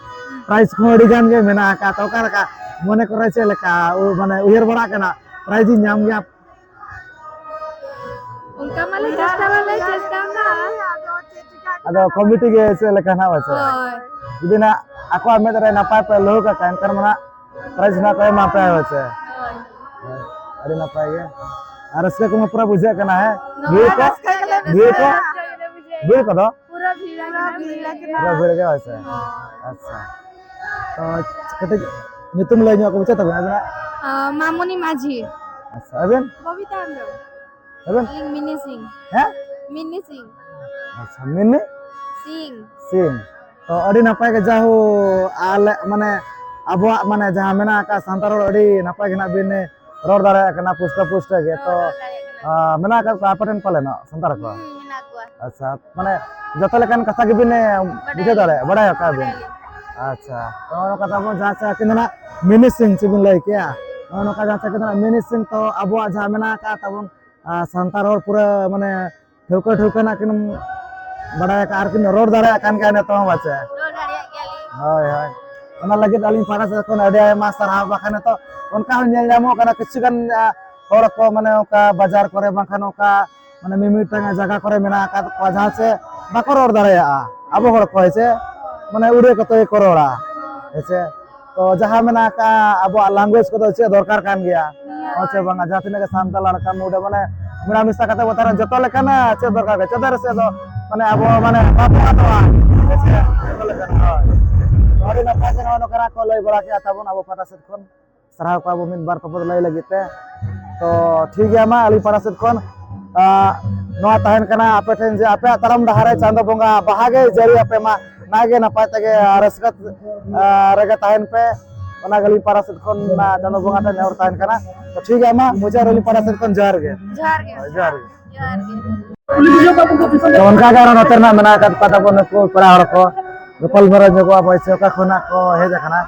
Prize ᱠᱚᱦᱚᱸ ᱟᱹᱰᱤ ᱜᱟᱱ ᱜᱮ ᱢᱮᱱᱟᱜ ᱟᱠᱟᱫ᱾ ᱛᱚ ᱚᱠᱟ ᱞᱮᱠᱟ ᱢᱚᱱᱮ ᱠᱚᱨᱮ ᱪᱮᱫ ᱞᱮᱠᱟ ᱩ-, ᱢᱟᱱᱮ ᱩᱭᱦᱟᱹᱨ ᱵᱟᱲᱟᱜ ᱠᱟᱱᱟ prize ᱤᱧ ᱧᱟᱢ ᱜᱮᱭᱟ? ᱚᱱᱠᱟ ᱢᱟᱞᱮ ᱪᱮᱥᱴᱟ ᱢᱟᱞᱮ ᱪᱮᱥᱴᱟ ᱢᱟ᱾ ᱟᱫᱚ ᱪᱮᱫ ᱪᱤᱠᱟᱹᱜ ᱟᱫᱚ ᱠᱚᱢᱤᱴᱤ ᱜᱮ ᱪᱮᱫ ᱞᱮᱠᱟ ᱱᱟᱜ ᱵᱟᱪᱮ? ᱦᱳᱭ᱾ ᱡᱩᱫᱤ ᱱᱟᱜ ᱟᱠᱚᱣᱟᱜ ᱢᱮᱫ ᱨᱮ ᱱᱟᱯᱟᱭ ᱯᱮ ᱞᱟᱹᱦᱩᱠ ᱟᱠᱟᱱ, ᱮᱱᱠᱷᱟᱱ ᱢᱟ ᱱᱟᱜ ᱯᱨᱟᱭᱤᱡᱽ ᱱᱟᱜ ᱠᱚ ᱮᱢᱟ ᱯᱮᱭᱟ ᱵᱟᱪᱮ? ᱦᱳᱭ᱾ ᱦᱳᱭ, ᱟᱹᱰᱤ ᱱᱟᱯᱟᱭ ᱜᱮ᱾ ᱟᱨ ᱨᱟᱹᱥᱠᱟᱹ ᱠᱚᱢᱟ ᱯᱩᱨᱟᱹ ᱵᱩᱡᱷᱟᱹᱜ ᱠᱟᱱᱟ, ᱦᱮᱸ? ᱫᱚᱢᱮ ᱵᱷᱤᱲ ᱠᱚ, ᱨᱟᱹᱥᱠᱟᱹ ᱜᱮᱞᱮ ᱵᱷᱤᱲ ᱠᱚ, ᱵᱩᱡᱷᱟᱹᱣᱟ᱾ ᱵᱷᱤᱲ ᱠᱚᱫᱚ? ᱯᱩᱨᱟᱹ ᱵᱷᱤᱲ ᱜᱮ ᱯᱩᱨᱟᱹ ᱢᱮᱱᱟᱜ ᱵᱷᱤᱲ ᱞᱮᱭᱟ᱾ ᱜᱮ ᱯᱩᱨᱟᱹ ᱢᱮᱱᱟᱜ ᱵᱷᱤᱲ ᱜᱮ ᱵᱟᱪᱮ? ᱦᱳᱭ᱾ ᱟᱪᱪᱷᱟ᱾ ᱛᱚ ᱠᱟᱹᱴᱤᱡ ᱧᱩᱛᱩᱢ ᱞᱟᱹᱭ ᱧᱚᱜ ᱠᱚ ᱪᱮᱫ ᱛᱟᱵᱮᱱ ᱟᱵᱮᱱᱟᱜ? ᱟᱸ, ᱢᱟᱢᱚᱱᱤ ᱢᱟᱹᱡᱷᱤ᱾ ᱟᱪᱪᱷᱟ, ᱟᱵᱮᱱ? ᱵᱚᱵᱤᱛᱟ ᱦᱮᱢᱵᱨᱚᱢ᱾ ᱟᱵᱮᱱ? ᱟᱹᱞᱤᱧ ᱢᱤᱱᱤ ᱥᱤᱝ᱾ ᱦᱮᱸ? ᱢᱤᱱᱤ ᱥᱤᱝ᱾ ᱟᱪᱪᱷᱟ, ᱢᱤᱱᱤ? ᱥᱤᱝ᱾ ᱥᱤᱝ᱾ ᱛᱚ ᱟᱹᱰᱤ ᱱᱟᱯᱟᱭ ᱜᱮ, ᱡᱟᱦᱳ ᱟᱞᱮ ᱢᱟᱱᱮ ᱟᱵᱚᱣᱟᱜ ᱢᱟᱱᱮ ᱡᱟᱦᱟᱸ ᱢᱮᱱᱟᱜ ᱟᱠᱟᱫ ᱥᱟᱱᱛᱟᱲ ᱨᱚᱲ ᱟᱹᱰᱤ ᱱᱟᱯᱟᱭ ᱜᱮ ᱱᱟᱜ ᱵᱤᱱ ᱨᱚᱲ ᱫᱟᱲᱮᱭᱟᱜ ᱠᱟᱱᱟ ᱯᱩᱥᱴᱟᱹ ᱯᱩᱥᱴᱟᱹ ᱜᱮ᱾ ᱛᱚ, ᱨᱚᱲ ᱫᱟᱲᱮᱭᱟᱜ ᱠᱟᱱᱟ᱾ ᱟᱸ, ᱢᱮᱱᱟᱜ ᱟᱠᱟᱫ ᱠᱚᱣᱟ ᱟᱯᱮ ᱴᱷᱮᱱ ᱯᱟᱞᱮᱱᱚᱜ ᱥᱟᱱᱛᱟᱲ ᱠᱚ? ᱦᱩᱸ, ᱢᱮᱱᱟᱜ ᱠᱚᱣᱟ᱾ ᱟᱪᱪᱷᱟ, ᱢᱟᱱᱮ ᱡᱚᱛᱚ ᱞᱮᱠᱟᱱ ᱠᱟᱛᱷᱟ ᱜᱮᱵᱤᱱ, ᱮ, ᱵᱟᱰᱟᱭ ᱵᱩᱡᱷᱟᱹᱣ ᱜᱮ᱾ ᱫᱟᱲᱮᱭᱟᱜᱼᱟ, ᱵᱟᱲᱟᱭ ᱟᱠᱟᱫ ᱵᱤᱱ? ᱵᱟᱰᱟᱭ ᱜᱮ᱾ ᱟᱪᱪᱷᱟ, ᱛᱚ ᱱᱚᱜᱼᱚ ᱱᱚᱝᱠᱟ ᱛᱟᱵᱚᱱ ᱡᱟᱦᱟᱸ ᱪᱮ ᱟᱹᱠᱤᱱ ᱫᱚ ᱱᱟᱜ ᱢᱤᱱᱤ ᱥᱤᱝ ᱪᱮᱫ ᱵᱤᱱ ᱞᱟᱹᱭ ᱠᱮᱜᱼᱟ? ᱱᱚᱜᱼᱚ ᱱᱚᱝᱠᱟ ᱡᱟᱦᱟᱸ ᱪᱮ ᱟᱹᱠᱤᱱ ᱫᱚ ᱱᱟᱜ ᱢᱤᱱᱤ ᱥᱤᱝ, ᱛᱚ ᱟᱵᱚᱣᱟᱜ ᱡᱟᱦᱟᱸ ᱢᱮᱱᱟᱜ ᱟᱠᱟᱫ ᱛᱟᱵᱚᱱ, ᱟᱨ ᱥᱟᱱᱛᱟᱲ ᱦᱚᱲ ᱯᱩᱨᱟᱹ ᱢᱟᱱᱮ ᱴᱷᱟᱹᱣᱠᱟᱹ ᱴᱷᱟᱹᱣᱠᱟᱹ ᱱᱟᱜ ᱠᱤᱱ ᱵᱟᱲᱟᱭ ᱟᱠᱟᱫ ᱟᱨ ᱠᱤᱱ ᱨᱚᱲ ᱫᱟᱲᱮᱭᱟᱜ ᱠᱟᱱ ᱜᱮᱭᱟ ᱱᱤᱛᱚᱜ ᱦᱚᱸ ᱵᱟᱪᱮ? ᱨᱚᱲ ᱫᱟᱲᱮᱭᱟᱜ ᱜᱮᱭᱟᱞᱤᱧ᱾ ᱦᱳᱭ, ᱦᱳᱭ᱾ ᱚᱱᱟ ᱞᱟᱹᱜᱤᱫ ᱟᱹᱞᱤᱧ ᱯᱟᱦᱴᱟ ᱥᱮᱫ ᱠᱷᱚᱱ ᱟᱹᱰᱤ ᱟᱭᱢᱟ ᱥᱟᱨᱦᱟᱣ᱾ ᱵᱟᱠᱷᱟᱱ ᱱᱤᱛᱚᱜ ᱚᱱᱠᱟ ᱦᱚᱸ ᱧᱮᱞ ᱧᱟᱢᱚᱜ ᱠᱟᱱᱟ, ᱠᱤᱪᱷᱩ ᱜᱟᱱ, ᱟ, ᱦᱚᱲ ᱠᱚ ᱢᱟᱱᱮ ᱚᱱᱠᱟ ᱵᱟᱡᱟᱨ ᱠᱚᱨᱮ ᱵᱟᱝᱠᱷᱟᱱ ᱚᱱᱠᱟ ᱢᱟᱱᱮ ᱢᱤᱢᱤᱫᱴᱟᱝ ᱡᱟᱭᱜᱟ ᱠᱚᱨᱮ ᱢᱮᱱᱟᱜ ᱟᱠᱟᱫ ᱠᱚᱣᱟ ᱡᱟᱦᱟᱸ ᱪᱮ ᱵᱟᱠᱚ ᱨᱚᱲ ᱫᱟᱲᱮᱭᱟᱜᱼᱟ ᱟᱵᱚ ᱦᱚᱲ ᱠᱚ, ᱦᱮᱸ ᱪᱮ? ᱢᱟᱱᱮ ᱩᱲᱤᱭᱟ ᱠᱚᱛᱮ ᱜᱮᱠᱚ ᱨᱚᱲᱟ, ᱦᱮᱸ ᱪᱮ? ᱛᱚ ᱡᱟᱦᱟᱸ ᱢᱮᱱᱟᱜ ᱟᱠᱟᱫ ᱟᱵᱚᱣᱟᱜ language ᱠᱚᱫᱚ ᱪᱮᱫ ᱫᱚᱨᱠᱟᱨ ᱠᱟᱱ ᱜᱮᱭᱟ, ᱦᱮᱸ ᱪᱮ ᱵᱟᱝᱟ? ᱡᱟᱦᱟᱸ ᱛᱤᱱᱟᱹᱜ ᱜᱮ ᱥᱟᱱᱛᱟᱲ ᱞᱟᱲᱠᱟ ᱢᱩᱰᱟᱹ ᱢᱟᱱᱮ ᱢᱮᱞᱟ ᱢᱮᱥᱟ ᱠᱟᱛᱮ ᱵᱚ ᱛᱟᱦᱮᱱᱟ, ᱡᱚᱛᱚ ᱞᱮᱠᱟᱱᱟᱜ ᱪᱮᱫ ᱫᱚᱨᱠᱟᱨ ᱜᱮ, ᱪᱮᱫᱟᱜ ᱥᱮ ᱫᱚ ᱢᱟᱱᱮ ᱟᱵᱚ ᱢᱟᱱᱮ ᱵᱟᱵᱚ ᱟᱫᱚᱜᱼᱟ, ᱦᱮᱸ ᱪᱮ? ᱡᱚᱛᱚ ᱞᱮᱠᱟᱱᱟᱜ, ᱦᱳᱭ᱾ ᱛᱚ ᱟᱹᱰᱤ ᱱᱟᱯᱟᱭ ᱜᱮ ᱱᱚᱜᱼᱚ ᱱᱚᱝᱠᱟᱱᱟᱜ ᱠᱚ ᱞᱟᱹᱭ ᱵᱟᱲᱟ ᱠᱮᱫᱼᱟ ᱛᱟᱵᱚᱱ ᱟᱵᱚ ᱯᱟᱦᱴᱟ ᱥᱮᱫ ᱠᱷᱚᱱ᱾ ᱥᱟᱨᱦᱟᱣ ᱠᱚᱣᱟ ᱵᱚ ᱢᱤᱫ ᱵᱟᱨ ᱠᱚ ᱞᱟᱹᱭ ᱞᱟᱹᱜᱤᱫ ᱛᱮ᱾ ᱛᱚ ᱴᱷᱤᱠ ᱜᱮᱭᱟ, ᱢᱟ ᱟᱹᱞᱤᱧ ᱯᱟᱦᱴᱟ ᱥᱮᱫ ᱠᱷᱚᱱ, ᱟ, ᱱᱚᱣᱟ ᱛᱟᱦᱮᱱ ᱠᱟᱱᱟ ᱟᱯᱮ ᱴᱷᱮᱱ ᱡᱮ ᱟᱯᱮᱭᱟᱜ ᱛᱟᱲᱟᱢ ᱰᱟᱦᱟᱨ ᱨᱮ ᱪᱟᱸᱫᱚ ᱵᱚᱸᱜᱟ ᱵᱟᱦᱟ ᱜᱮ ᱡᱟᱹᱲᱤ ᱟᱯᱮ ᱢᱟ, ᱱᱟᱭ ᱜᱮ ᱱᱟᱯᱟᱭ ᱛᱮᱜᱮ ᱨᱟᱹᱥᱠᱟᱹ, ᱟ, ᱨᱮᱜᱮ ᱛᱟᱦᱮᱱ ᱯᱮ, ᱚᱱᱟ ᱜᱮ ᱟᱹᱞᱤᱧ ᱯᱟᱦᱴᱟ ᱥᱮᱫ ᱠᱷᱚᱱ, ᱟ, ᱪᱟᱸᱫᱚ ᱵᱚᱸᱜᱟ ᱴᱷᱮᱱ ᱱᱮᱦᱚᱨ ᱛᱟᱦᱮᱱ ᱠᱟᱱᱟ᱾ ᱛᱚ ᱴᱷᱤᱠ ᱜᱮᱭᱟ, ᱢᱟ ᱢᱩᱪᱟᱹᱫ ᱨᱮ ᱟᱹᱞᱤᱧ ᱯᱟᱦᱴᱟ ᱥᱮᱫ ᱠᱷᱚᱱ ᱡᱚᱦᱟᱨ ᱜᱮ᱾ ᱡᱚᱦᱟᱨ ᱜᱮ᱾ ᱦᱳᱭ, ᱡᱚᱦᱟᱨ ᱜᱮ᱾ ᱡᱚᱦᱟᱨ ᱜᱮ᱾ ᱛᱚ ᱚᱱᱠᱟ ᱜᱮ ᱟᱨᱚ ᱱᱚᱛᱮ ᱨᱮᱱᱟᱜ ᱢᱮᱱᱟᱜ ᱟᱠᱟᱫ ᱠᱚᱣᱟ ᱛᱟᱵᱚᱱ ᱱᱩᱠᱩ ᱯᱮᱲᱟ ᱦᱚᱲ ᱠᱚ, ᱜᱟᱯᱟᱞ ᱢᱟᱨᱟᱣ ᱧᱚᱜᱚᱜᱼᱟ ᱵᱚᱭᱥᱮ ᱚᱠᱟ ᱠᱷᱚᱱᱟᱜ ᱠᱚ ᱦᱮᱡ ᱟᱠᱟᱱᱟ᱾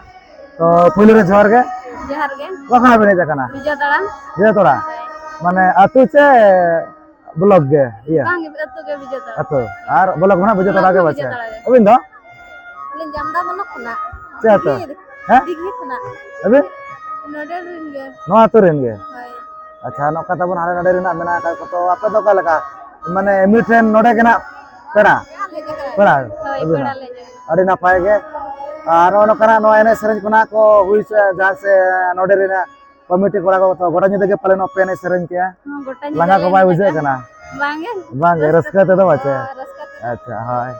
ᱛᱚ ᱯᱳᱭᱞᱳ ᱨᱮ ᱡᱚᱦᱟᱨ ᱜᱮ᱾ ᱡᱚᱦᱟᱨ ᱜᱮ᱾ ᱚᱠᱟ ᱠᱷᱚᱱᱟᱜ ᱵᱮᱱ ᱦᱮᱡ ᱟᱠᱟᱱᱟ? ᱵᱤᱡᱚᱭᱛᱟᱲᱟ᱾ ᱵᱤᱡᱚᱭᱛᱟᱲᱟ? ᱦᱳᱭ᱾ ᱢᱟᱱᱮ ᱟᱹᱛᱩ ᱪᱮ ᱵᱞᱚᱠ ᱜᱮ? ᱤᱭᱟᱹ᱾ ᱵᱟᱝ, ᱟᱹᱛᱩ ᱜᱮ ᱵᱤᱡᱚᱭᱛᱟᱲᱟ᱾ ᱟᱹᱛᱩ᱾ ᱟᱨ ᱵᱞᱚᱠ ᱦᱚᱸ ᱵᱤᱡᱚᱭᱛᱟᱲᱟ ᱜᱮ ᱵᱟᱪᱮ? ᱵᱤᱡᱚᱭᱛᱟᱲᱟ ᱜᱮ᱾ ᱟᱹᱵᱤᱱ ᱫᱚ? ᱟᱹᱞᱤᱧ ᱡᱟᱢᱫᱟ ᱵᱞᱚᱠ ᱠᱷᱚᱱᱟᱜ᱾ ᱪᱮᱫ ᱟᱹᱛᱩ? ᱫᱤᱜᱷᱤ᱾ ᱦᱮᱸ? ᱫᱤᱜᱷᱤ ᱠᱷᱚᱱᱟᱜ᱾ ᱟᱹᱵᱤᱱ? ᱱᱚᱰᱮ ᱨᱮᱱ ᱜᱮ᱾ ᱱᱚᱣᱟ ᱟᱹᱛᱩ ᱨᱮᱱ ᱜᱮ? ᱦᱳᱭ᱾ ᱟᱪᱪᱷᱟ, ᱱᱚᱝᱠᱟ ᱛᱟᱵᱚᱱ ᱦᱟᱸᱰᱮ ᱱᱟᱰᱮ ᱨᱮᱱᱟᱜ ᱢᱮᱱᱟᱜ ᱟᱠᱟᱫ ᱠᱚ, ᱛᱚ ᱟᱯᱮ ᱫᱚ ᱚᱠᱟ ᱞᱮᱠᱟ? ᱢᱟᱱᱮ ᱢᱤᱫ ᱴᱷᱮᱱ ᱱᱚᱰᱮ ᱜᱮ ᱱᱟᱜ ᱯᱮᱲᱟ? ᱯᱮᱲᱟ? ᱦᱳᱭ, ᱟᱹᱰᱤ ᱯᱮᱲᱟ ᱱᱟᱯᱟᱭ᱾ ᱞᱮ ᱧᱟᱢ ᱮᱱᱟ᱾ ᱟᱹᱰᱤ ᱱᱟᱯᱟᱭ ᱜᱮ᱾ ᱟᱨ ᱱᱚᱜᱼᱚ ᱱᱚᱝᱠᱟᱱᱟᱜ ᱱᱚᱣᱟ ᱮᱱᱮᱡ ᱥᱮᱨᱮᱧ ᱠᱷᱚᱱᱟᱜ ᱠᱚ ᱦᱩᱭ ᱥᱮ ᱡᱟᱦᱟᱸ ᱥᱮ ᱱᱚᱰᱮ ᱨᱮᱱᱟᱜ ᱠᱚᱢᱤᱴᱤ ᱠᱚᱲᱟ ᱠᱚ ᱛᱚ ᱜᱚᱴᱟ ᱧᱤᱫᱟᱹ ᱜᱮ ᱯᱟᱞᱮᱱ ᱯᱮ ᱮᱱᱮᱡ ᱥᱮᱨᱮᱧ ᱠᱮᱜᱼᱟ? ᱦᱚᱸ, ᱜᱚᱴᱟ ᱧᱤᱫᱟᱹ ᱞᱟᱸᱜᱟ ᱞᱮ ᱠᱚ ᱵᱟᱭ ᱮᱱᱮᱡ ᱵᱩᱡᱷᱟᱹᱜ ᱟᱠᱟᱱᱟ᱾ ᱠᱟᱱᱟ? ᱵᱟᱝᱜᱮ᱾ ᱵᱟᱝᱜᱮ, ᱨᱟᱹᱥᱠᱟᱹ ᱨᱟᱹᱥᱠᱟᱹ ᱛᱮᱫᱚ ᱵᱟᱪᱮ? ᱦᱚᱸ, ᱨᱟᱹᱥᱠᱟᱹ ᱛᱮᱫᱚ᱾ ᱟᱪᱪᱷᱟ, ᱦᱳᱭ᱾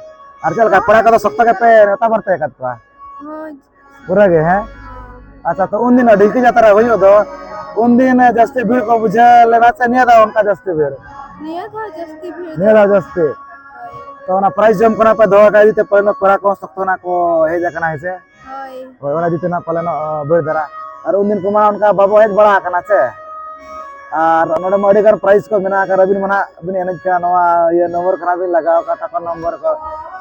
ᱟᱨ ᱪᱮᱫ ᱞᱮᱠᱟ ᱯᱮᱲᱟ ᱠᱚᱫᱚ ᱥᱚᱠᱛᱚ ᱜᱮᱯᱮ ᱱᱮᱣᱛᱟ ᱵᱟᱨᱛᱮ ᱟᱠᱟᱫ ᱠᱚᱣᱟ? ᱦᱳᱭ᱾ ᱯᱩᱨᱟᱹ ᱜᱮ, ᱦᱮᱸ? ᱦᱚᱸ᱾ ᱟᱪᱪᱷᱟ, ᱛᱚ ᱩᱱᱫᱤᱱ ᱰᱷᱤᱝᱠᱤ ᱡᱟᱛᱨᱟ ᱦᱩᱭᱩᱜ ᱫᱚ, ᱩᱱᱫᱤᱱ ᱡᱟᱹᱥᱛᱤ ᱵᱷᱤᱲ ᱠᱚ ᱵᱩᱡᱷᱟᱹᱣ ᱞᱮᱱᱟ ᱥᱮ ᱱᱤᱭᱟᱹ ᱫᱷᱟᱣ ᱚᱱᱠᱟ ᱡᱟᱹᱥᱛᱤ ᱵᱷᱤᱲ? ᱱᱤᱭᱟᱹ ᱫᱷᱟᱣ ᱡᱟᱹᱥᱛᱤ ᱵᱷᱤᱲ ᱱᱤᱭᱟᱹ ᱫᱚ᱾ ᱫᱷᱟᱣ ᱡᱟᱹᱥᱛᱤ? ᱦᱳᱭ᱾ ᱛᱚ ᱚᱱᱟ prize ᱡᱚᱢ ᱠᱷᱚᱱᱟᱜ ᱯᱮ ᱫᱚᱦᱚ ᱟᱠᱟᱫ ᱤᱫᱤ ᱛᱮ ᱯᱟᱞᱮᱱ ᱯᱮᱲᱟ ᱠᱚ ᱥᱚᱠᱛᱚ ᱱᱟᱜ ᱠᱚ ᱦᱮᱡ ᱟᱠᱟᱱᱟ, ᱦᱮᱸ ᱥᱮ? ᱦᱳᱭ᱾ ᱦᱳᱭ, ᱚᱱᱟ ᱤᱫᱤ ᱛᱮ ᱱᱟᱜ ᱯᱟᱞᱮᱱ, ᱚ, ᱵᱷᱤᱲ ᱫᱷᱟᱨᱟ᱾ ᱟᱨ ᱩᱱᱫᱤᱱ ᱠᱚᱢᱟ ᱚᱱᱠᱟ ᱵᱟᱵᱚ ᱦᱮᱡ ᱵᱟᱲᱟ ᱟᱠᱟᱱᱟ ᱥᱮ᱾ ᱟᱨ ᱱᱚᱰᱮ ᱢᱟ ᱟᱹᱰᱤ ᱜᱟᱱ prize ᱠᱚ ᱢᱮᱱᱟᱜ ᱟᱠᱟᱫ, ᱟᱹᱵᱤᱱ ᱢᱟ ᱱᱟᱜ ᱵᱤᱱ ᱮᱱᱮᱡ ᱠᱟᱱᱟ, ᱱᱚᱣᱟ ᱤᱭᱟᱹ ᱱᱚᱢᱵᱚᱨ ᱠᱷᱟᱱ ᱵᱤᱱ ᱞᱟᱜᱟᱣ ᱟᱠᱟᱫ, ᱴᱟᱠᱟ ᱱᱚᱢᱵᱚᱨ ᱠᱚ᱾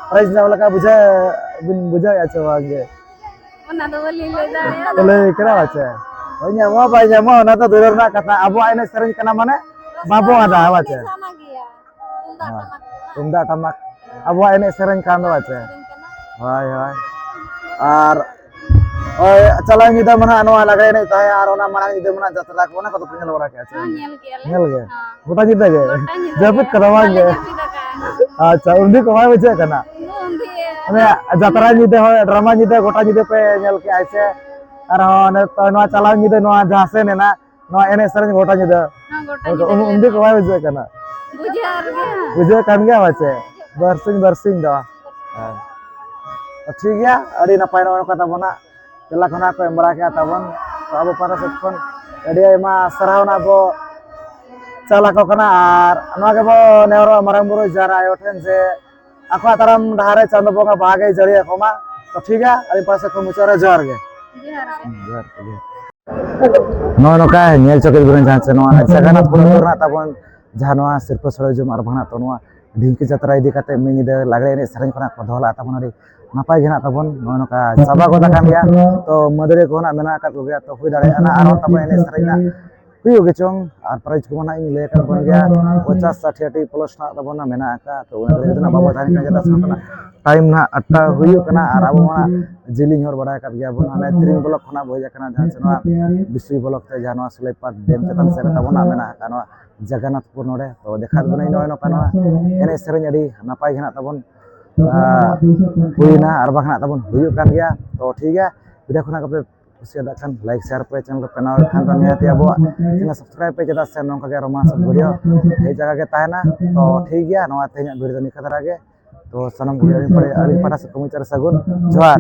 Prize ᱧᱟᱢ ᱞᱮᱠᱟ ᱵᱩᱡᱷᱟᱹᱣ ᱵᱤᱱ ᱵᱩᱡᱷᱟᱹᱣᱮᱫᱼᱟ ᱥᱮ ᱵᱟᱝ ᱜᱮ? ᱚᱱᱟ ᱫᱚ ᱵᱟᱹᱞᱤᱧ ᱞᱟᱹᱭ ᱫᱟᱲᱮᱭᱟᱜᱼᱟ᱾ ᱛᱚ ᱞᱟᱹᱭ ᱠᱟᱱᱟ ᱵᱟᱪᱮ? ᱦᱳᱭ, ᱧᱟᱢᱚᱜ ᱵᱟᱭ ᱧᱟᱢᱚᱜ, ᱚᱱᱟ ᱫᱚ ᱫᱩᱨ ᱨᱮᱱᱟᱜ ᱠᱟᱛᱷᱟ᱾ ᱟᱵᱚᱣᱟᱜ ᱮᱱᱮᱡ ᱥᱮᱨᱮᱧ ᱠᱟᱱᱟ, ᱢᱟᱱᱮ ᱵᱟᱵᱚ ᱟᱫᱟ, ᱵᱟᱪᱮ? ᱥᱟᱱᱟ ᱜᱮᱭᱟ᱾ ᱛᱩᱢᱫᱟᱜ ᱦᱮᱸ, ᱴᱟᱢᱟᱠ ᱠᱚ᱾ ᱛᱩᱢᱫᱟᱜ ᱴᱟᱢᱟᱠ᱾ ᱟᱵᱚᱣᱟᱜ ᱮᱱᱮᱡ ᱥᱮᱨᱮᱧ ᱠᱟᱱ ᱫᱚ, ᱵᱟᱪᱮ? ᱥᱮᱨᱮᱧ ᱠᱟᱱᱟ᱾ ᱦᱳᱭ, ᱦᱳᱭ᱾ ᱟᱨ ᱦᱳᱭ, ᱪᱟᱞᱟᱣ ᱧᱤᱫᱟᱹ ᱢᱟ ᱱᱟᱦᱟᱜ ᱱᱚᱣᱟ ᱞᱟᱜᱽᱲᱮ ᱮᱱᱮᱡ ᱛᱟᱦᱮᱸ, ᱟᱨ ᱚᱱᱟ ᱢᱟᱲᱟᱝ ᱧᱤᱫᱟᱹ ᱢᱟ ᱱᱟᱦᱟᱜ ᱡᱟᱛᱨᱟ ᱠᱚ, ᱚᱱᱟ ᱠᱚᱫᱚ ᱯᱮ ᱧᱮᱞ ᱵᱟᱲᱟ ᱠᱮᱜᱼᱟ ᱥᱮ ᱦᱚᱸ, ᱵᱟᱝ? ᱧᱮᱞ ᱠᱮᱜᱼᱟ ᱞᱮ᱾ ᱧᱮᱞ ᱜᱮ? ᱦᱚᱸ᱾ ᱜᱚᱴᱟ ᱧᱤᱫᱟᱹ ᱜᱮ? ᱜᱚᱴᱟ ᱧᱤᱫᱟᱹ ᱡᱟᱹᱯᱤᱫ ᱜᱮ᱾ ᱠᱟᱫᱟ ᱵᱟᱝ ᱵᱟᱞᱮ ᱜᱮ? ᱡᱟᱹᱯᱤᱫ ᱟᱠᱟᱫᱼᱟ᱾ ᱟᱪᱪᱷᱟ, ᱩᱱᱫᱤ ᱠᱚ ᱵᱟᱭ ᱵᱩᱡᱷᱟᱹᱜ ᱠᱟᱱᱟ? ᱩᱱᱫᱤ ᱢᱟᱱᱮ ᱡᱟᱛᱨᱟ ᱧᱤᱫᱟᱹ ᱦᱚᱸ, ᱰᱨᱟᱢᱟ ᱧᱤᱫᱟᱹ, ᱜᱚᱴᱟ ᱧᱤᱫᱟᱹ ᱯᱮ ᱧᱮᱞ ᱠᱮᱜᱼᱟ ᱥᱮ? ᱟᱨᱦᱚᱸ ᱚᱱᱮ ᱛᱚ ᱱᱚᱣᱟ ᱪᱟᱞᱟᱣ ᱧᱤᱫᱟᱹ ᱱᱚᱣᱟ ᱡᱟᱦᱟᱸ ᱥᱮᱱ ᱮᱱᱟ, ᱱᱚᱣᱟ ᱮᱱᱮᱡ ᱥᱮᱨᱮᱧ ᱜᱚᱴᱟ ᱧᱤᱫᱟᱹ᱾ ᱦᱚᱸ, ᱜᱚᱴᱟ ᱧᱤᱫᱟᱹ ᱩᱱ-, ᱜᱮ ᱩᱱᱫᱤ ᱠᱚ ᱵᱟᱭ ᱵᱩᱡᱷᱟᱹᱜ ᱠᱟᱱᱟ? ᱵᱩᱡᱷᱟᱹᱜ ᱜᱮᱭᱟ᱾ ᱵᱩᱡᱷᱟᱹᱜ ᱠᱟᱱ ᱜᱮᱭᱟ ᱯᱟᱪᱮ? ᱵᱟᱨᱥᱤᱧ, ᱵᱟᱨᱥᱤᱧ ᱫᱚ᱾ ᱦᱮᱸ᱾ ᱴᱷᱤᱠ ᱜᱮᱭᱟ, ᱟᱹᱰᱤ ᱱᱟᱯᱟᱭ ᱱᱚᱜᱼᱚᱭ ᱱᱚᱝᱠᱟ ᱛᱟᱵᱚᱱ ᱦᱟᱸᱜ᱾ ᱛᱮᱞᱟ ᱠᱚ ᱱᱟᱦᱟᱜ ᱠᱚ ᱮᱢ ᱵᱟᱲᱟ ᱠᱮᱜᱼᱟ ᱛᱟᱵᱚᱱ᱾ ᱛᱚ ᱟᱵᱚ ᱯᱟᱦᱴᱟ ᱥᱮᱫ ᱠᱷᱚᱱ ᱟᱹᱰᱤ ᱟᱭᱢᱟ ᱥᱟᱨᱦᱟᱣ ᱱᱟᱦᱟᱜ ᱵᱚ ᱪᱟᱞ ᱟᱠᱚ ᱠᱟᱱᱟ᱾ ᱟᱨ ᱱᱚᱣᱟ ᱜᱮᱵᱚ ᱱᱮᱦᱚᱨᱚᱜᱼᱟ ᱢᱟᱨᱟᱝ ᱵᱩᱨᱩ ᱡᱟᱦᱮᱨ ᱟᱭᱳ ᱴᱷᱮᱱ ᱡᱮ ᱟᱠᱚᱣᱟᱜ ᱛᱟᱲᱟᱢ ᱰᱟᱦᱟᱨ ᱨᱮ ᱪᱟᱸᱫᱚ ᱵᱚᱸᱜᱟ ᱵᱟᱦᱟ ᱜᱮᱭ ᱡᱟᱹᱲᱤ ᱟᱠᱚ ᱢᱟ᱾ ᱛᱚ ᱴᱷᱤᱠ ᱜᱮᱭᱟ, ᱟᱹᱞᱤᱧ ᱯᱟᱦᱴᱟ ᱥᱮᱫ ᱠᱷᱚᱱ ᱢᱩᱪᱟᱹᱫ ᱨᱮ ᱡᱚᱦᱟᱨ ᱜᱮ᱾ ᱡᱚᱦᱟᱨ ᱜᱮ᱾ ᱦᱩᱸ, ᱡᱚᱦᱟᱨ ᱜᱮ, ᱡᱚᱦᱟᱨ᱾ ᱱᱚᱜᱼᱚᱭ ᱱᱚᱝᱠᱟ ᱧᱮᱞ ᱪᱚ ᱠᱮᱫ ᱵᱤᱱ ᱡᱟᱦᱟᱸ ᱪᱮ ᱱᱚᱣᱟ ᱡᱟᱜᱟᱱᱱᱟᱛᱷ ᱯᱩᱨᱤ ᱨᱮᱱᱟᱜ ᱛᱟᱵᱚᱱ ᱡᱟᱦᱟᱸ ᱱᱚᱣᱟ ᱥᱤᱨᱯᱟᱹ ᱥᱚᱲᱮ ᱡᱚᱢ ᱟᱨ ᱵᱟᱝ ᱱᱟᱜ ᱛᱚ ᱱᱚᱣᱟ ᱰᱷᱤᱝᱠᱤ ᱡᱟᱛᱨᱟ ᱤᱫᱤ ᱠᱟᱛᱮ ᱢᱤᱫ ᱧᱤᱫᱟᱹ ᱞᱟᱜᱽᱲᱮ ᱮᱱᱮᱡ ᱥᱮᱨᱮᱧ ᱠᱷᱚᱱᱟᱜ ᱠᱚ ᱫᱚᱦᱚ ᱞᱮᱫᱼᱟ ᱛᱟᱵᱚᱱ, ᱟᱹᱰᱤ ᱱᱟᱯᱟᱭ ᱜᱮ ᱦᱮᱱᱟᱜ ᱛᱟᱵᱚᱱ᱾ ᱱᱚᱜᱼᱚᱭ ᱱᱚᱝᱠᱟ ᱪᱟᱵᱟ ᱜᱚᱫ ᱟᱠᱟᱱ ᱜᱮᱭᱟ, ᱛᱚ ᱢᱟᱹᱫᱟᱹᱲᱤᱭᱟᱹ ᱠᱚ ᱱᱟᱜ ᱢᱮᱱᱟᱜ ᱟᱠᱟᱫ ᱠᱚᱜᱮᱭᱟ, ᱛᱚ ᱦᱩᱭ ᱫᱟᱲᱮᱭᱟᱜᱼᱟ ᱱᱟᱜ ᱟᱨᱦᱚᱸ ᱛᱟᱵᱚᱱ ᱮᱱᱮᱡ ᱥᱮᱨᱮᱧ ᱱᱟᱜ ᱦᱩᱭᱩᱜ ᱜᱮ ᱪᱚᱝ᱾ ᱟᱨ prize ᱠᱚᱢᱟ ᱱᱟᱜ ᱤᱧ ᱞᱟᱹᱭ ᱟᱠᱟᱫ ᱵᱚᱱ ᱜᱮᱭᱟ, ᱯᱚᱧᱪᱟᱥ, ᱥᱟᱴᱷᱤ, ᱟᱴᱷᱤ plus ᱱᱟᱜ ᱛᱟᱵᱚᱱ ᱱᱟᱜ ᱢᱮᱱᱟᱜ ᱟᱠᱟᱫ, ᱛᱚ ᱚᱱᱟ ᱠᱚᱨᱮ ᱡᱩᱫᱤ ᱱᱟᱜ ᱵᱟᱵᱚ ᱛᱟᱦᱮᱱ ᱠᱷᱟᱱ ᱪᱮᱫᱟᱜ ᱥᱟᱶᱛᱟ ᱱᱟᱜ time ᱱᱟᱜ ᱟᱴᱴᱟ ᱦᱩᱭᱩᱜ ᱠᱟᱱᱟ ᱟᱨ ᱟᱵᱚ ᱢᱟ ᱡᱤᱞᱤᱧ ᱦᱚᱨ ᱵᱟᱲᱟᱭ ᱟᱠᱟᱫ ᱜᱮᱭᱟ ᱵᱚᱱ, ᱦᱟᱱᱮ ᱛᱤᱨᱤᱝ block ᱠᱷᱚᱱᱟᱜ ᱵᱚ ᱦᱮᱡ ᱟᱠᱟᱱᱟ ᱡᱟᱦᱟᱸ ᱥᱮ ᱱᱚᱣᱟ ᱵᱤᱥᱩᱭ block ᱛᱮ ᱡᱟᱦᱟᱸ ᱱᱚᱣᱟ ᱥᱩᱞᱟᱹᱭᱯᱟᱴ dam ᱪᱮᱛᱟᱱ ᱥᱮᱫ ᱨᱮ ᱛᱟᱵᱚᱱ ᱱᱟᱜ ᱢᱮᱱᱟᱜ ᱟᱠᱟᱫ ᱱᱚᱣᱟ ᱡᱚᱜᱚᱱᱱᱟᱛᱷᱯᱩᱨ ᱱᱚᱰᱮ᱾ ᱛᱚ ᱫᱮᱠᱷᱟ ᱟᱵᱚᱱᱟᱹᱧ ᱱᱚᱜᱼᱚᱭ ᱱᱚᱝᱠᱟ ᱱᱚᱣᱟ ᱮᱱᱮᱡ ᱥᱮᱨᱮᱧ ᱟᱹᱰᱤ ᱱᱟᱯᱟᱭ ᱜᱮ ᱦᱮᱱᱟᱜ ᱛᱟᱵᱚᱱ, ᱟᱨ ᱦᱩᱭᱱᱟ ᱟᱨ ᱵᱟᱝ ᱦᱮᱱᱟᱜ ᱛᱟᱵᱚᱱ, ᱦᱩᱭᱩᱜ ᱠᱟᱱ ᱜᱮᱭᱟ᱾ ᱛᱚ ᱴᱷᱤᱠ ᱜᱮᱭᱟ, ᱵᱷᱤᱰᱤᱭᱳ ᱠᱷᱚᱱᱟᱜ ᱠᱚᱯᱮ ᱠᱩᱥᱤᱭᱟᱫᱟᱜ ᱠᱷᱟᱱ ᱞᱟᱭᱤᱠ ᱥᱮᱭᱟᱨ ᱯᱮ, ᱪᱮᱱᱮᱞ ᱠᱚ ᱯᱮ ᱱᱟᱣᱟ ᱠᱷᱟᱱ ᱫᱚ ᱱᱤᱦᱟᱹᱛ ᱟᱵᱚᱣᱟᱜ ᱪᱮᱱᱮᱞ ᱥᱟᱵᱥᱠᱨᱟᱭᱤᱵ ᱯᱮ, ᱪᱮᱫᱟᱜ ᱥᱮ ᱱᱚᱝᱠᱟ ᱜᱮ ᱨᱳᱢᱟᱱᱥ ᱵᱷᱤᱰᱤᱭᱳ ᱦᱮᱡ ᱡᱟᱭᱜᱟ ᱜᱮ ᱛᱟᱦᱮᱱᱟ᱾ ᱛᱚ ᱴᱷᱤᱠ ᱜᱮᱭᱟ, ᱱᱚᱣᱟ ᱛᱮᱦᱮᱧᱟᱜ ᱵᱷᱤᱰᱤᱭᱳ ᱫᱚ ᱱᱤᱝᱠᱟ ᱫᱷᱟᱨᱟ ᱜᱮ᱾ ᱛᱚ ᱥᱟᱱᱟᱢ ᱠᱚᱜᱮ ᱟᱹᱞᱤᱧ ᱯᱟᱦᱴᱟ, ᱟᱹᱞᱤᱧ ᱯᱟᱦᱴᱟ ᱥᱮᱫ ᱠᱷᱚᱱ ᱢᱩᱪᱟᱹᱫ ᱨᱮ ᱥᱟᱹᱜᱩᱱ ᱡᱚᱦᱟᱨ᱾